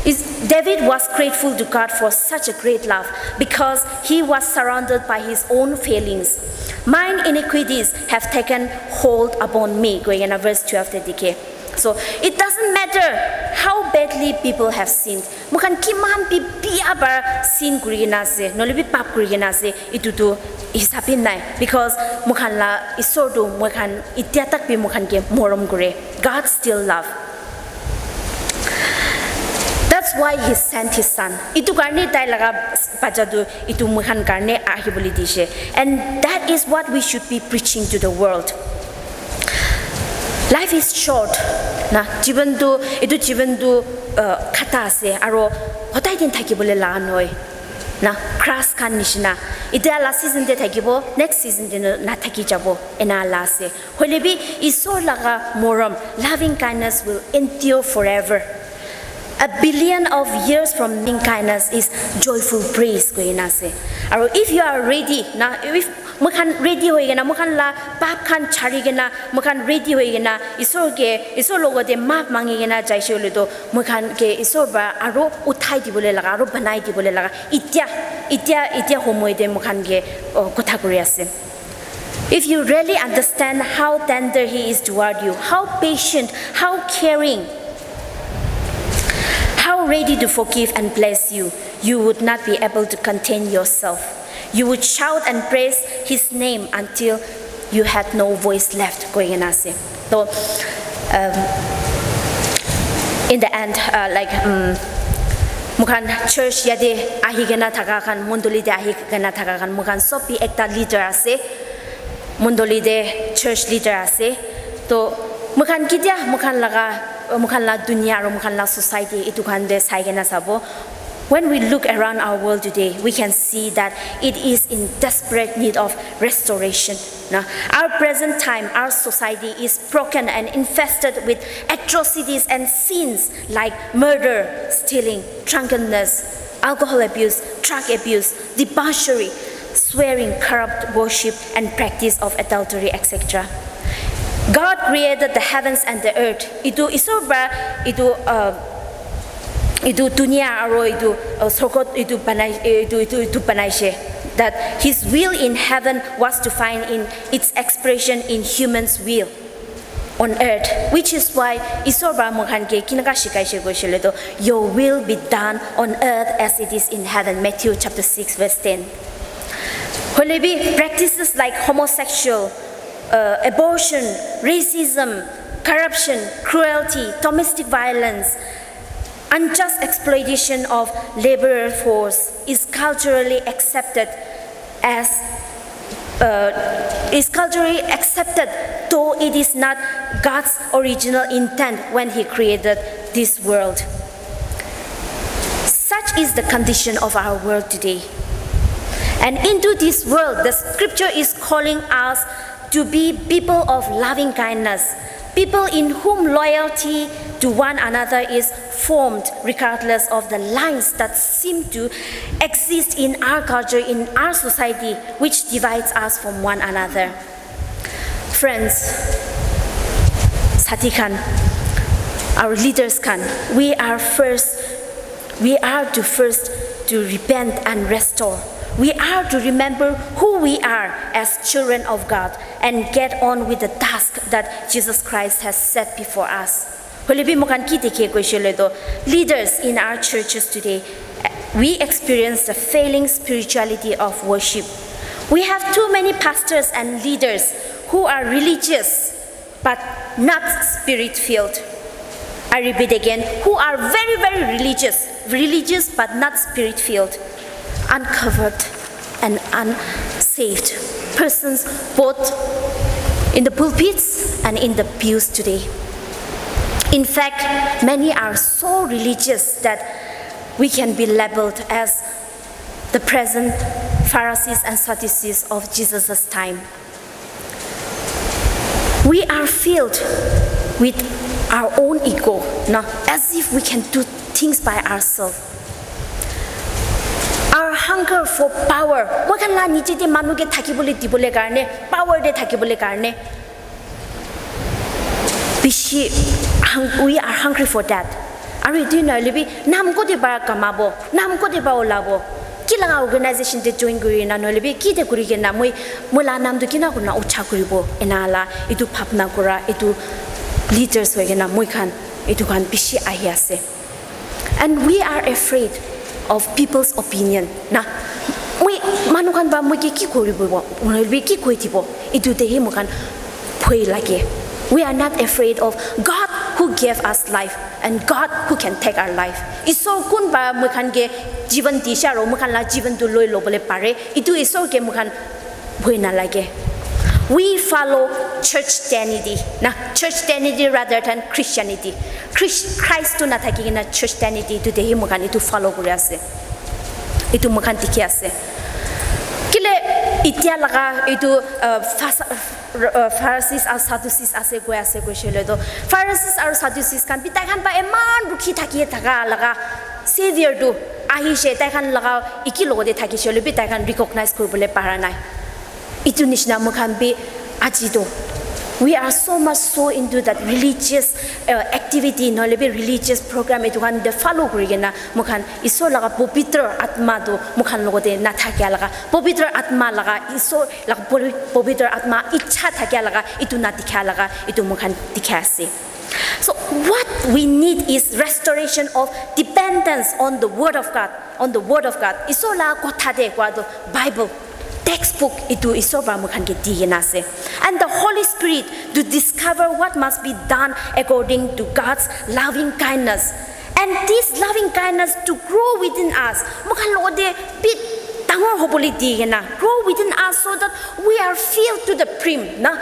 Is David was grateful to God for such a great love because he was surrounded by his own failings. Mine iniquities have taken hold upon me. Koi kena verse twelve te dikhe. So it doesn't matter how badly people have sinned. Moikhan kiman bi biya para sin kuri kena ase, nohole bi pap kuri kena ase, itu tu hisab hi nai. Because moikhan la Isor tu moikhan itia tak bi moikhan ke morom kore. God still love. That's why he sent his son. Itu karne tai laga bacha tu itu moikhan karne ahi bole dishe. And that is what we should be preaching to the world. Life is short. Na, jiban tu, itu jiban tu uh, khata ase, aro hodai din thaki bole la nohoi. Na, grass khan nishina. Itia la season te thakibo, next season te na thaki jabo. Ena la ase. Hoile bi Isor laga morom, loving kindness will endure forever. A billion of years from loving kindness is joyful praise koi kena ase. Aro if you are ready, na, if moikhan ready hoi kena, moikhan la pap khan chari kena, moikhan ready hoi kena, Isor ke, Isor logote maaf mangi kena jaishe hoile to, moikhan ke Isor para aro uthai dibole laga, aro banai dibole laga. Itia, itia, itia homoi te moikhan ke, oh, kotha kuri ase. If you really understand how tender he is toward you, how patient, how caring, how ready to forgive and bless you, you would not be able to contain yourself. You would shout and praise his name until you had no voice left. Koi kena ase. So, um, in the end, uh, like, um, moikhan church yate ahi kena thaka khan, mondoli te ahi kena thaka khan, moikhan sob bi ekta leader ase. Mondoli te church leader ase. To moikhan ketia moikhan laga, moikhan la dunia aro moikhan la society itu khan te sai kena sabo. When we look around our world today, we can see that it is in desperate need of restoration. Now, our present time, our society is broken and infested with atrocities and sins like murder, stealing, drunkenness, alcohol abuse, drug abuse, debauchery, swearing, corrupt worship, and practice of adultery, et cetera. God created the heavens and the earth. Itu Isor ba itu uh, itu dunia aro itu uh, sorgot itu banai itu itu itu banaise. That his will in heaven was to find in its expression in humans' will on earth, which is why Isor ba moikhan ke kinaka shikaise koishele to, "Your will be done on earth as it is in heaven," Matthew chapter six verse ten. Hoilebi practices like homosexual, uh, abortion, racism, corruption, cruelty, domestic violence, unjust exploitation of laborer force is culturally accepted as uh, is culturally accepted, though it is not God's original intent when He created this world. Such is the condition of our world today. And into this world, the scripture is calling us to be people of loving kindness, people in whom loyalty to one another is formed regardless of the lines that seem to exist in our culture, in our society, which divides us from one another. Friends, sati khan, our leaders khan, we are first, we are to first to repent and restore. We are to remember who we are as children of God and get on with the task that Jesus Christ has set before us. Hoilebi moikhan ki dikhe koishele to, leaders in our churches today, we experience the failing spirituality of worship. We have too many pastors and leaders who are religious but not spirit filled. I repeat again, who are very, very religious, religious but not spirit filled, uncovered and unsaved persons, both in the pulpits and in the pews today. In fact, many are so religious that we can be labeled as the present Pharisees and Sadducees of Jesus' time. We are filled with our own ego, na, as if we can do things by ourselves. Our hunger for power, moikhan la niche te manu ke thakibole dibole karne, power te thakibole karne, bishi hung-, we are hungry for that. Aru etu nohoile bi nam kote para kamabo, nam kote para olabo, ki laga organization te join kuri na, nohoile bi ki te kuri kena moi, moi la nam tu kina kurina ucha kuribo, ena la etu bhabna kura, etu leaders hoi kena moi khan etu khan bishi ahi ase. And we are afraid of people's opinion. Na, moi manu khan ba moi ke ki koribo, moi bi ki koi dibo, etu te hi moi khan bhoi lage. We are not afraid of God who gave us life and God who can take our life. Isor kun ba moi khan ke jivan dishe aro moi khan la jivan tu loi lobole pare. Etu Isor ke moi khan bhoi nalage. We follow church dignity, na, church dignity rather than Christianity. Christ, Christ tu nathaki kena church dignity tu dehi moi khan etu follow kuri ase. Etu moi khan dikhi ase. Kile itya laga etu, uh, Phas-, uh, Pharisees aru Sadducees ase koi ase koishe le to, Pharisees aru Sadducees khan bi tai khan pa eman rukhi thaki thaka laga Savior tu ahishe, tai khan laga iki logote thakishe hoile bi tai khan recognize kuribole para nai. Itu nishina moi khan bi aji to, we are so much so into that religious, uh, activity, nohole bi religious program itu khan de follow kuri kena moi khan Isor laga pobitro atma tu moi khan logote nathakia laga, pobitro atma laga, Isor laga pobi-, pobitro atma ichha thakia laga itu na dikha laga itu moi khan dikha ase. So what we need is restoration of dependence on the word of God, on the word of God. Isor la kotha de kwa to Bible textbook itu Isor ba moi khan ke di kena ase. And the Holy Spirit to discover what must be done according to God's loving kindness. And this loving kindness to grow within us. Moi khan logote bit dangor hobole di kena, grow within us so that we are filled to the brim, na?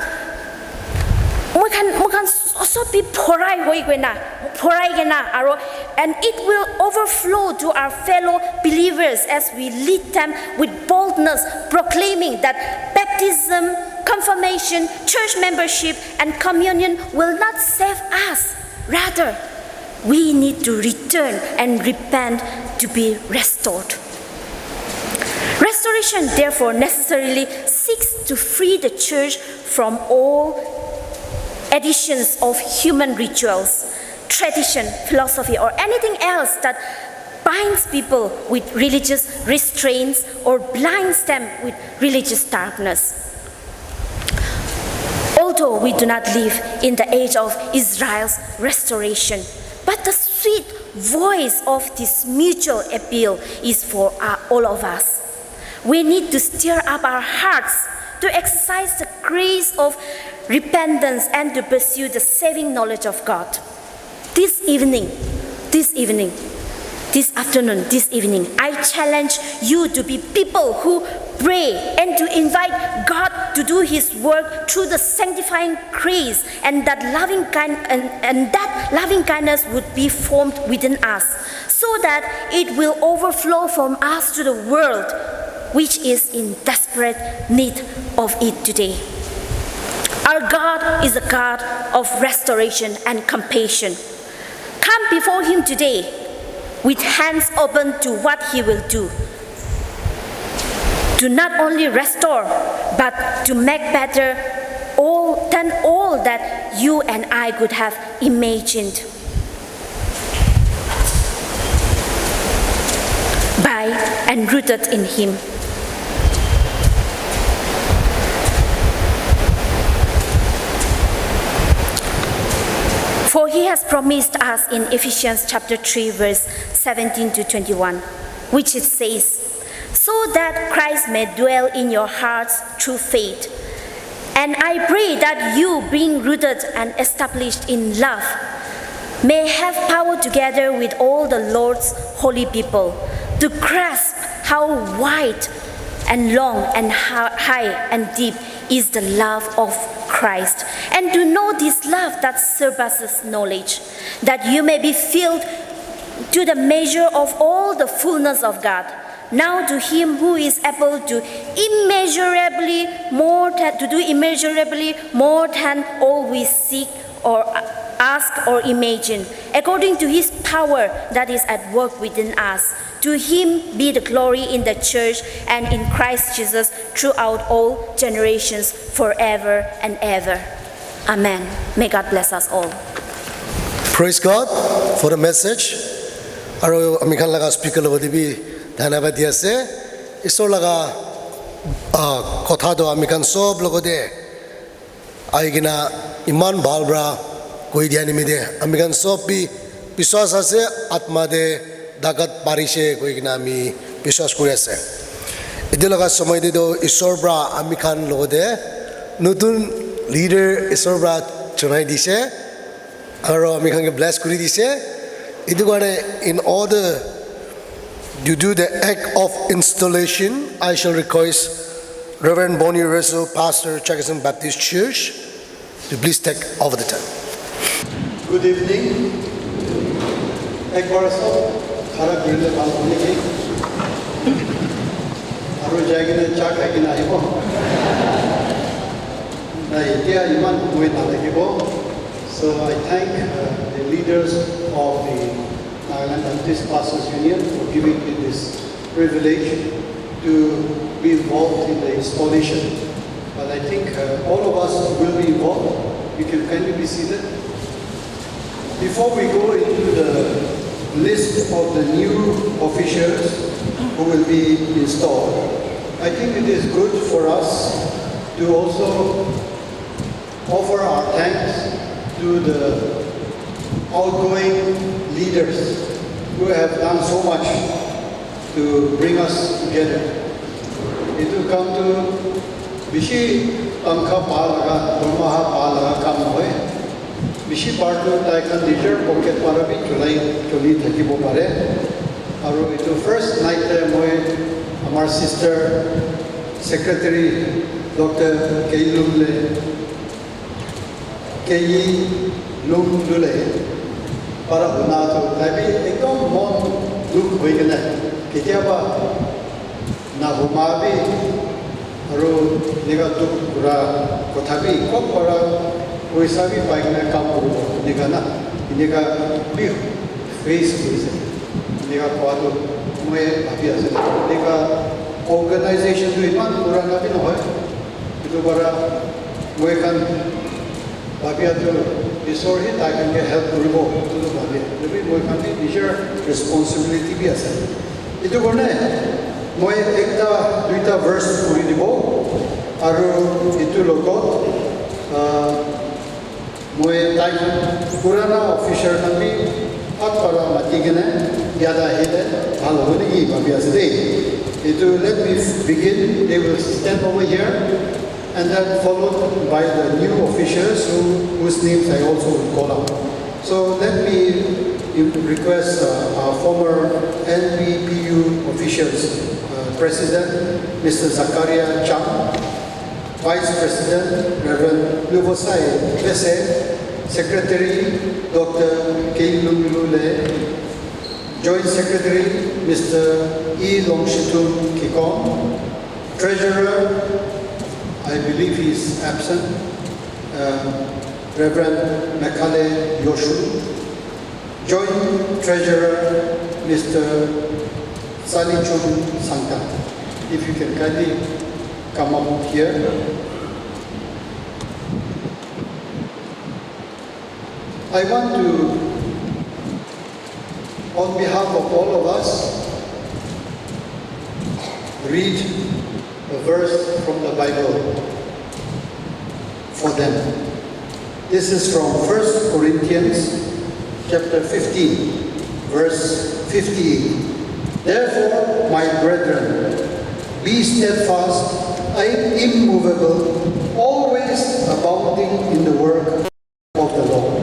Moi khan, moi khan so-, sob bi bhorai hoi kena, Phorai kena aro, and it will overflow to our fellow believers as we lead them with boldness, proclaiming that baptism, confirmation, church membership, and communion will not save us. Rather, we need to return and repent to be restored. Restoration, therefore, necessarily seeks to free the church from all additions of human rituals, tradition, philosophy, or anything else that binds people with religious restraints or blinds them with religious darkness. Although we do not live in the age of Israel's restoration, but the sweet voice of this mutual appeal is for, uh, all of us. We need to stir up our hearts to exercise the grace of repentance and to pursue the saving knowledge of God. This evening, this evening, this afternoon, this evening, I challenge you to be people who pray and to invite God to do His work through the sanctifying grace, and that loving kind and, and that loving kindness would be formed within us, so that it will overflow from us to the world, which is in desperate need of it today. Our God is a God of restoration and compassion. Come before Him today with hands open to what He will do, to not only restore, but to make better all than all that you and I could have imagined. By and rooted in Him. For He has promised us in Ephesians chapter three, verse seventeen to twenty-one, which it says, "So that Christ may dwell in your hearts through faith. And I pray that you, being rooted and established in love, may have power together with all the Lord's holy people to grasp how wide and long and hi-, high and deep is the love of Christ, and to know this love that surpasses knowledge, that you may be filled to the measure of all the fullness of God. Now to Him who is able to immeasurably more than, to do immeasurably more than all we seek or ask or imagine, according to His power that is at work within us. To Him be the glory in the church and in Christ Jesus throughout all generations, forever and ever. Amen." May God bless us all. Praise God for the message. Aro ami khan laga speaker logote bi dhanyabad di ase. Isor laga, ah, kotha toh ami khan sob logote ahi kena iman bhal pra koi dia nimite ami khan sob bi biswas ase, atma te dagat parise koi kena ami biswas kuri ase. Etu laga somoi te toh Isor pra ami khan logote notun leader Isor pra chunai dise. Aro ami khan ke bless kuri dise. Etu karne, in order to do the act of installation, I shall request Reverend Bonnie Russell, Pastor, Chakhesang Baptist Church, to please take over the time. Good evening. Ek bar sab khara kurile bhal hobo niki? Aru jai kena cha khai kena ahibo. Nai, etia iman somoi nalagibo. So I thank, uh, the leaders of the Nagaland Baptist Pastors Union for giving me this privilege to be involved in the installation. But I think, uh, all of us will be involved. You can kindly be seated. Before we go into the list of the new officials who will be installed, I think it is good for us to also offer our thanks to the outgoing leaders who have done so much to bring us together. Etu kam tu bishi tamkha pa laga, dormaha pa laga kam nohoi. Bishi part tu tai khan nijor pocket para bi chulai chuli thakibo pare. Aru etu first night te moi amar sister secretary Doctor Keilum le Kei Lung Lule, Para huna tu tai bi ekdom mon dukh hoi kena ketiaba na huma bi aru nega dukh kura kotha bi kok para poisa bi pai kena kam kuribo nega na nega bi face kurise nega koa tu moi bhabi ase nega organization tu iman purana bi nohoi itu para moi khan Bhabia tu Isor hi tai khan ke help kuribo itu tu bhabia. Lebi moi khan bi nijor responsibility bi ase. Itu karne moi ekta duita verse puri dibo aru itu logot ah, moi tai khan purana officer khan bi hat para mati kene yada ahile bhal hobo niki bhabi ase de. Itu let me begin. They will stand over here. And then followed by the new officials who, whose names I also will call out. So let me request uh, our former N P P U officials, uh, President Mister Zakaria Chang, Vice President Reverend Luvosai Bese, Secretary Doctor Keilung Lule, Joint Secretary Mister E Longshitum Kikon, Treasurer, I believe he is absent, uh, Reverend Mekhale Yoshu. Joint Treasurer, Mister Salichum Sangta. If you can kindly come up here. I want to, on behalf of all of us, read a verse from the Bible for them. This is from First Corinthians chapter fifteen, verse fifty-eight. Therefore, my brethren, be steadfast, immovable, always abounding in the work of the Lord,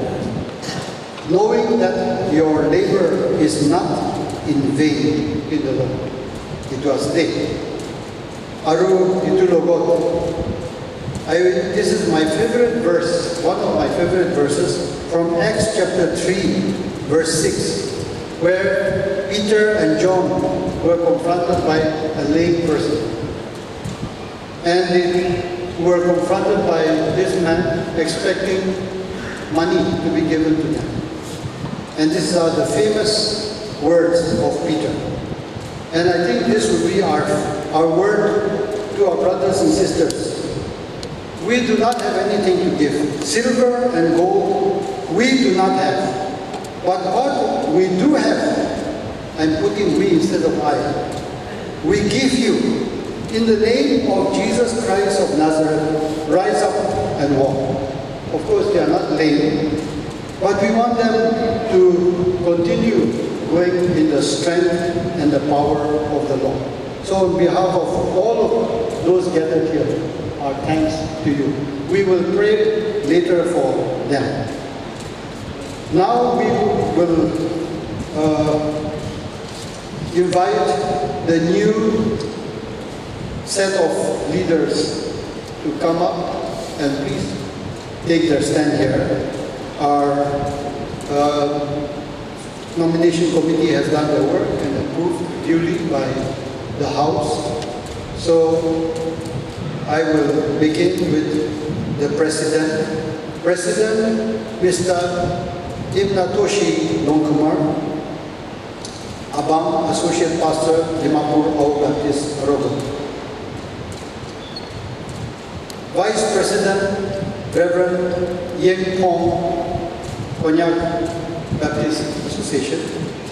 knowing that your labor is not in vain in the Lord. Itu ase de. Aru itu logot, I, this is my favorite verse, one of my favorite verses from Acts chapter three, verse six, where Peter and John were confronted by a lame person. And they were confronted by this man expecting money to be given to them. And these are the famous words of Peter. And I think this will be our, our word to our brothers and sisters. We do not have anything to give. Silver and gold, we do not have. But what we do have, I'm putting we instead of I. We give you, in the name of Jesus Christ of Nazareth, rise up and walk. Of course, they are not lame, but we want them to continue going in the strength and the power of the Lord. So, on behalf of all of those gathered here, our thanks to you. We will pray later for them. Now we will uh, invite the new set of leaders to come up and please take their stand here. Our uh, nomination committee has done their work and approved duly by the House. So I will begin with the President. President, Mister Imnatoshi Longkumar, Abang, Associate Pastor, Dimapur Ao Baptist Rogo. Vice President, Reverend Yeng Pong, Konyak Baptist Association,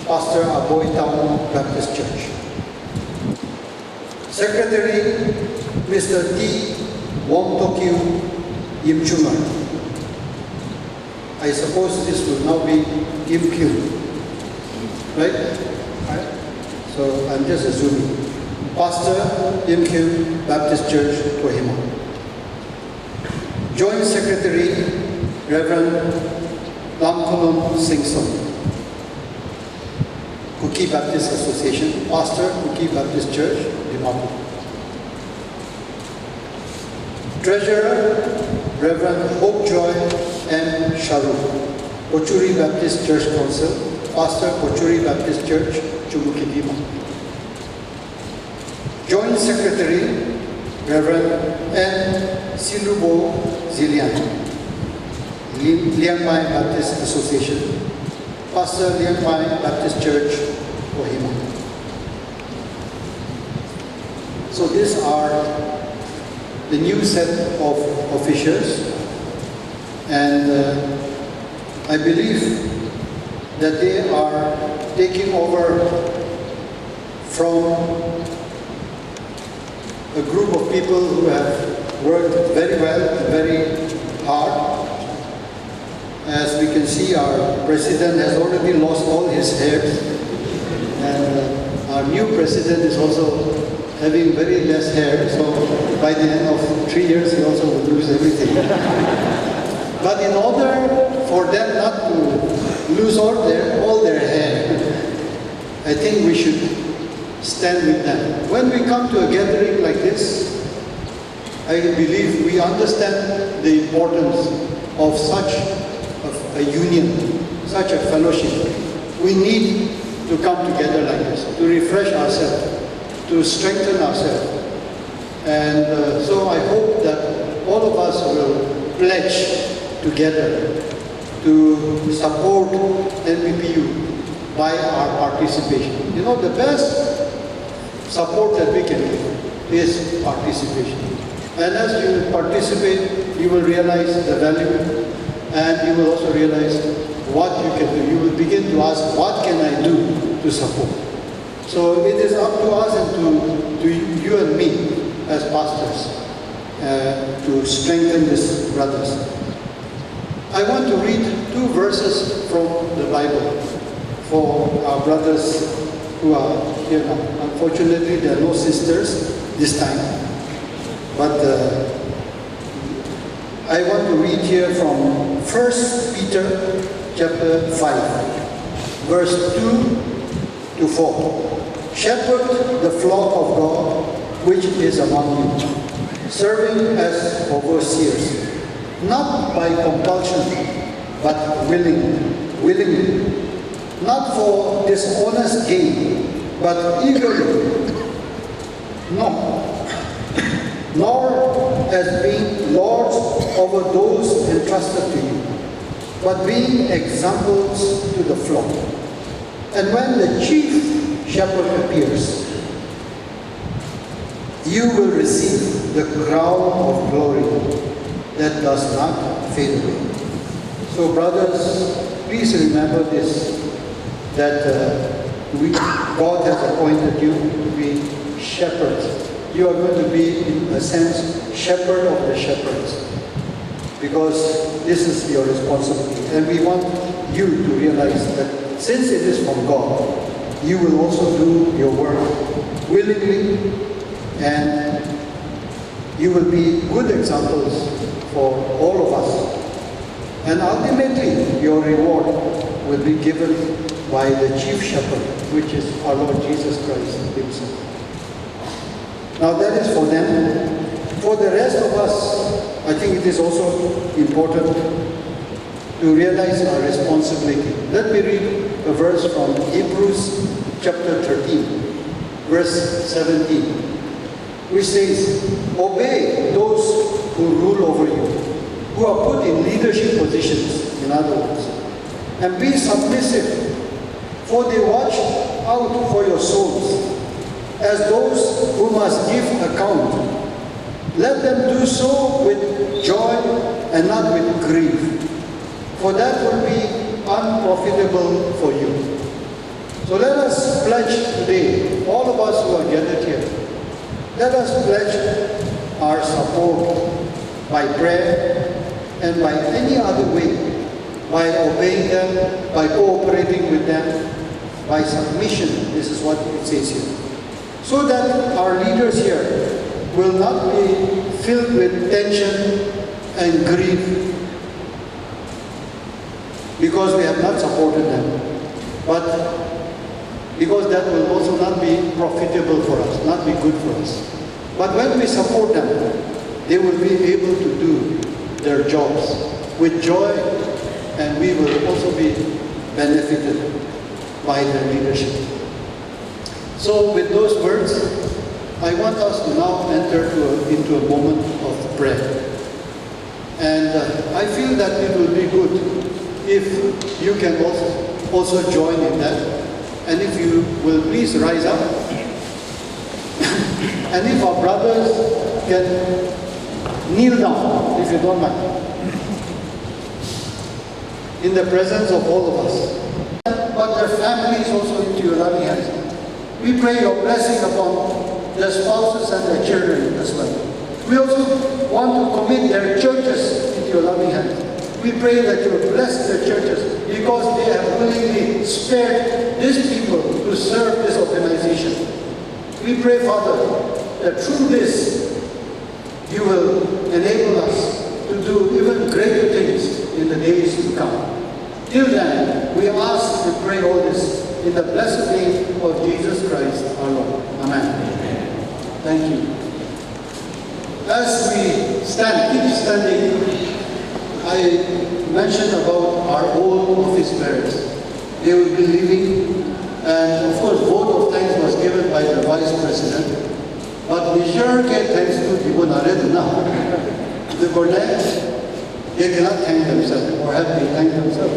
Pastor, Aboi Town Baptist Church. Secretary, Mister T Wong Tokyo Yimchunga. I suppose this will now be Yimkyu, right? Right? So I'm just assuming. Pastor, Yimkyu Baptist Church, Kohima. Joint Secretary, Reverend Lamtholom Singson. Kuki Baptist Association, Pastor, Kuki Baptist Church, Dimapur. Treasurer, Reverend Hope Joy M Sharu. Pochuri Baptist Church Council, Pastor, Pochuri Baptist Church, Chumukedima. Joint Secretary, Reverend N Silubo Zilian, Li-, Liangmai Baptist Association, Pastor, Liangmai Baptist Church, Kohima. So these are the new set of officials, and, uh, I believe that they are taking over from a group of people who have worked very well and very hard. As we can see, our president has already lost all his hairs, and, uh, our new president is also having very less hair, so by the end of three years, he also will lose everything. But in order for them not to lose all their, all their hair, I think we should stand with them. When we come to a gathering like this, I believe we understand the importance of such a, a union, such a fellowship. We need to come together like this, to refresh ourselves, to strengthen ourselves. And, uh, so I hope that all of us will pledge together to support N B P U by our participation. You know, the best support that we can give is participation. And as you participate, you will realize the value, and you will also realize what you can do. You will begin to ask, "What can I do to support?" So it is up to us and to, to you and me as pastors, uh, to strengthen these brothers. I want to read two verses from the Bible for our brothers who are here now. Unfortunately, there are no sisters this time. But, uh, I want to read here from First Peter chapter five, verse two to four. "Shepherd the flock of God which is among you, serving as overseers, not by compulsion, but willing, willingly, not for dishonest gain, but eagerly, no, nor as being lords over those entrusted to you, but being examples to the flock. And when the chief shepherd appears, you will receive the crown of glory that does not fade away." So, brothers, please remember this, that, uh, we, God has appointed you to be shepherds. You are going to be, in a sense, shepherd of the shepherds, because this is your responsibility. And we want you to realize that since it is from God, you will also do your work willingly, and you will be good examples for all of us. And ultimately, your reward will be given by the chief shepherd, which is our Lord Jesus Christ himself. Now that is for them. For the rest of us, I think it is also important to realize our responsibility. Let me read a verse from Hebrews chapter thirteen, verse seventeen, which says, "Obey those who rule over you, who are put in leadership positions," in other words, "and be submissive, for they watch out for your souls, as those who must give account. Let them do so with joy and not with grief, for that will be unprofitable for you." So let us pledge today, all of us who are gathered here, let us pledge our support by prayer and by any other way, by obeying them, by cooperating with them, by submission. This is what it says here. So that our leaders here will not be filled with tension and grief because we have not supported them, but because that will also not be profitable for us, not be good for us. But when we support them, they will be able to do their jobs with joy and we will also be benefited by their leadership. So, with those words, I want us to now enter to a, into a moment of prayer. And uh, I feel that it will be good if you can also, also join in that. And if you will please rise up. And if our brothers can kneel down, if you don't mind. In the presence of all of us. But their families also into your loving hands. We pray your blessing upon their spouses and their children as well. We also want to commit their churches into your loving hands. We pray that you will bless their churches because they have willingly spared these people to serve this organization. We pray, Father, that through this you will enable us to do even greater things in the days to come. Till then, we ask and pray all this in the blessed name of Jesus Christ our Lord. Amen. Thank you. As we stand, keep standing, I mentioned about our old office bearers. They will be leaving, and of course, vote of thanks was given by the vice president. But Mister K thanks to Dibonare na. The Cornet, they cannot thank themselves or have they thanked themselves.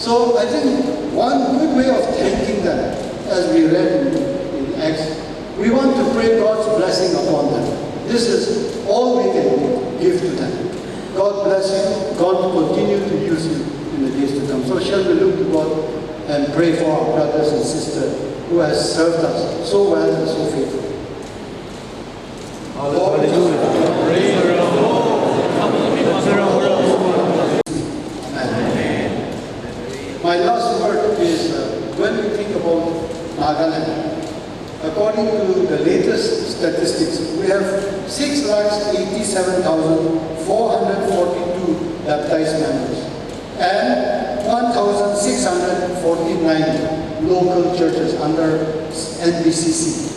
So I think one good way of thanking them, as we read in, in Acts, we want to pray God's blessing upon them. This is all we can give to them. God bless you. God continue to use you in the days to come. So shall we look to God and pray for our brothers and sisters who has served us so well and so faithfully. Hallelujah. Amen. My last word is uh, when we think about Nagaland, according to the latest statistics, we have six lakhs eighty-seven thousand four hundred forty-two baptized members and one thousand six hundred forty-nine local churches under N B C C.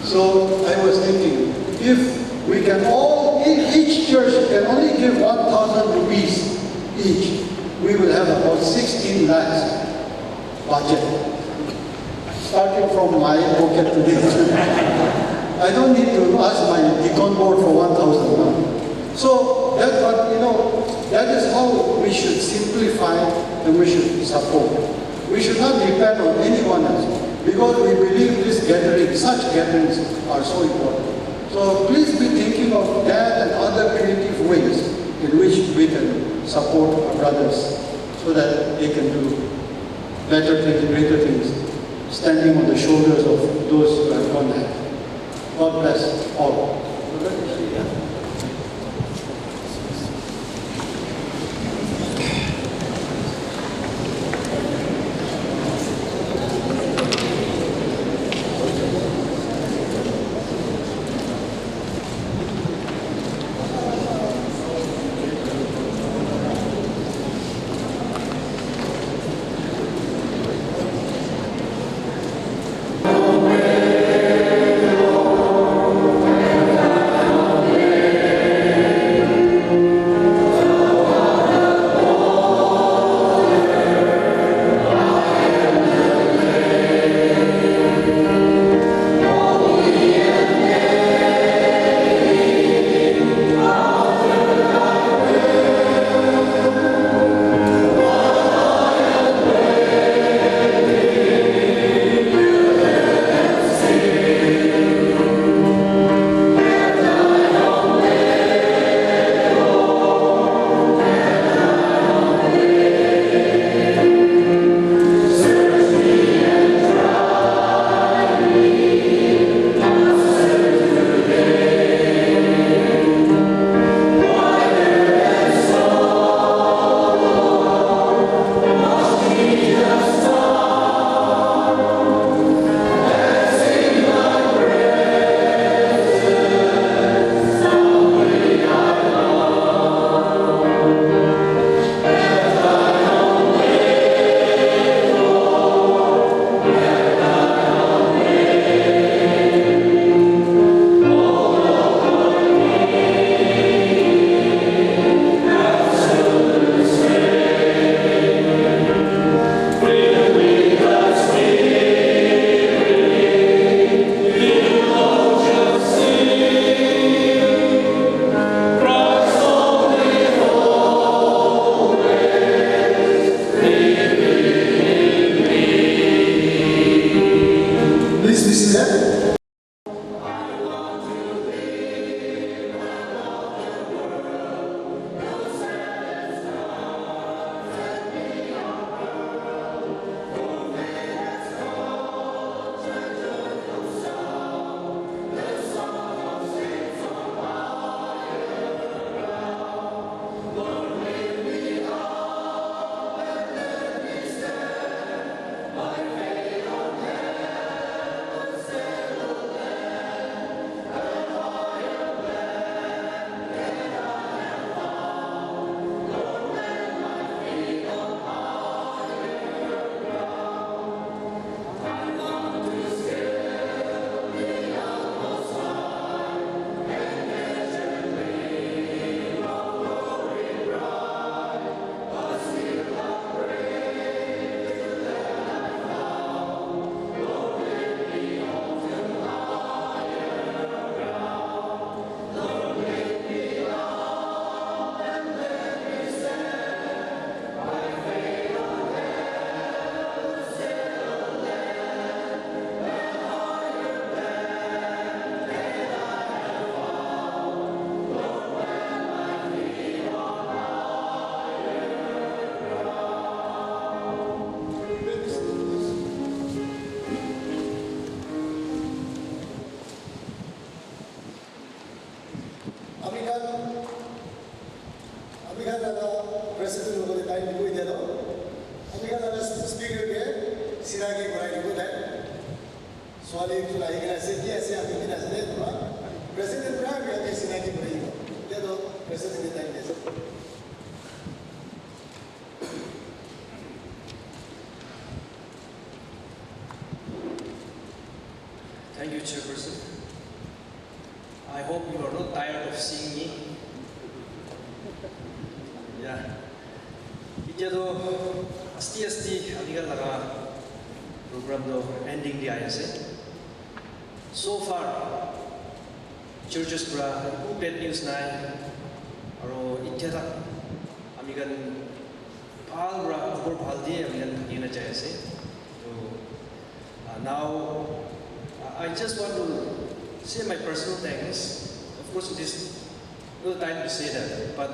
So I was thinking, if we can all, if each church can only give one thousand rupees each, we will have about sixteen lakhs budget. Starting from my pocket today. I don't need to ask my deacon board for one thousand. No? So that, but you know, that is how we should simplify and we should support. We should not depend on anyone else because we believe this gathering, such gatherings are so important. So please be thinking of that and other creative ways in which we can support our brothers so that they can do better things, greater things, standing on the shoulders of those who have gone ahead. God bless all. Ami khan, ami khan laga president hobo le time dibo etia toh. Ami khan laga speaker ke sinaki korai dibo tai. Suwali ekjon ahi kena ase, ki ase, ami kina ase, pura president pura ami khan ke sinaki korai dibo. Etia toh president ke time di ase. Thank you, Chairperson. I hope you are not tired of seeing me. Yeah. Etia toh asti asti ami khan laga program toh ending te ahi ase. So far, churches pura eku bad news nai. Aro etia tak ami khan bhal pura khobor bhal te ami khan thaki na jai ase. So, uh, now, uh, I just want to say my personal thanks. Of course, it is not the time to say that, but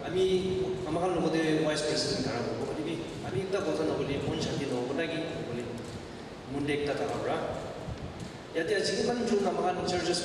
ami, ami khan logote Vice President khara kuribo, ami ekta kotha nokole mon shanti nohobo naki, nokole mon te ekta thaka pura. Yate aji kiman jun ami khan churches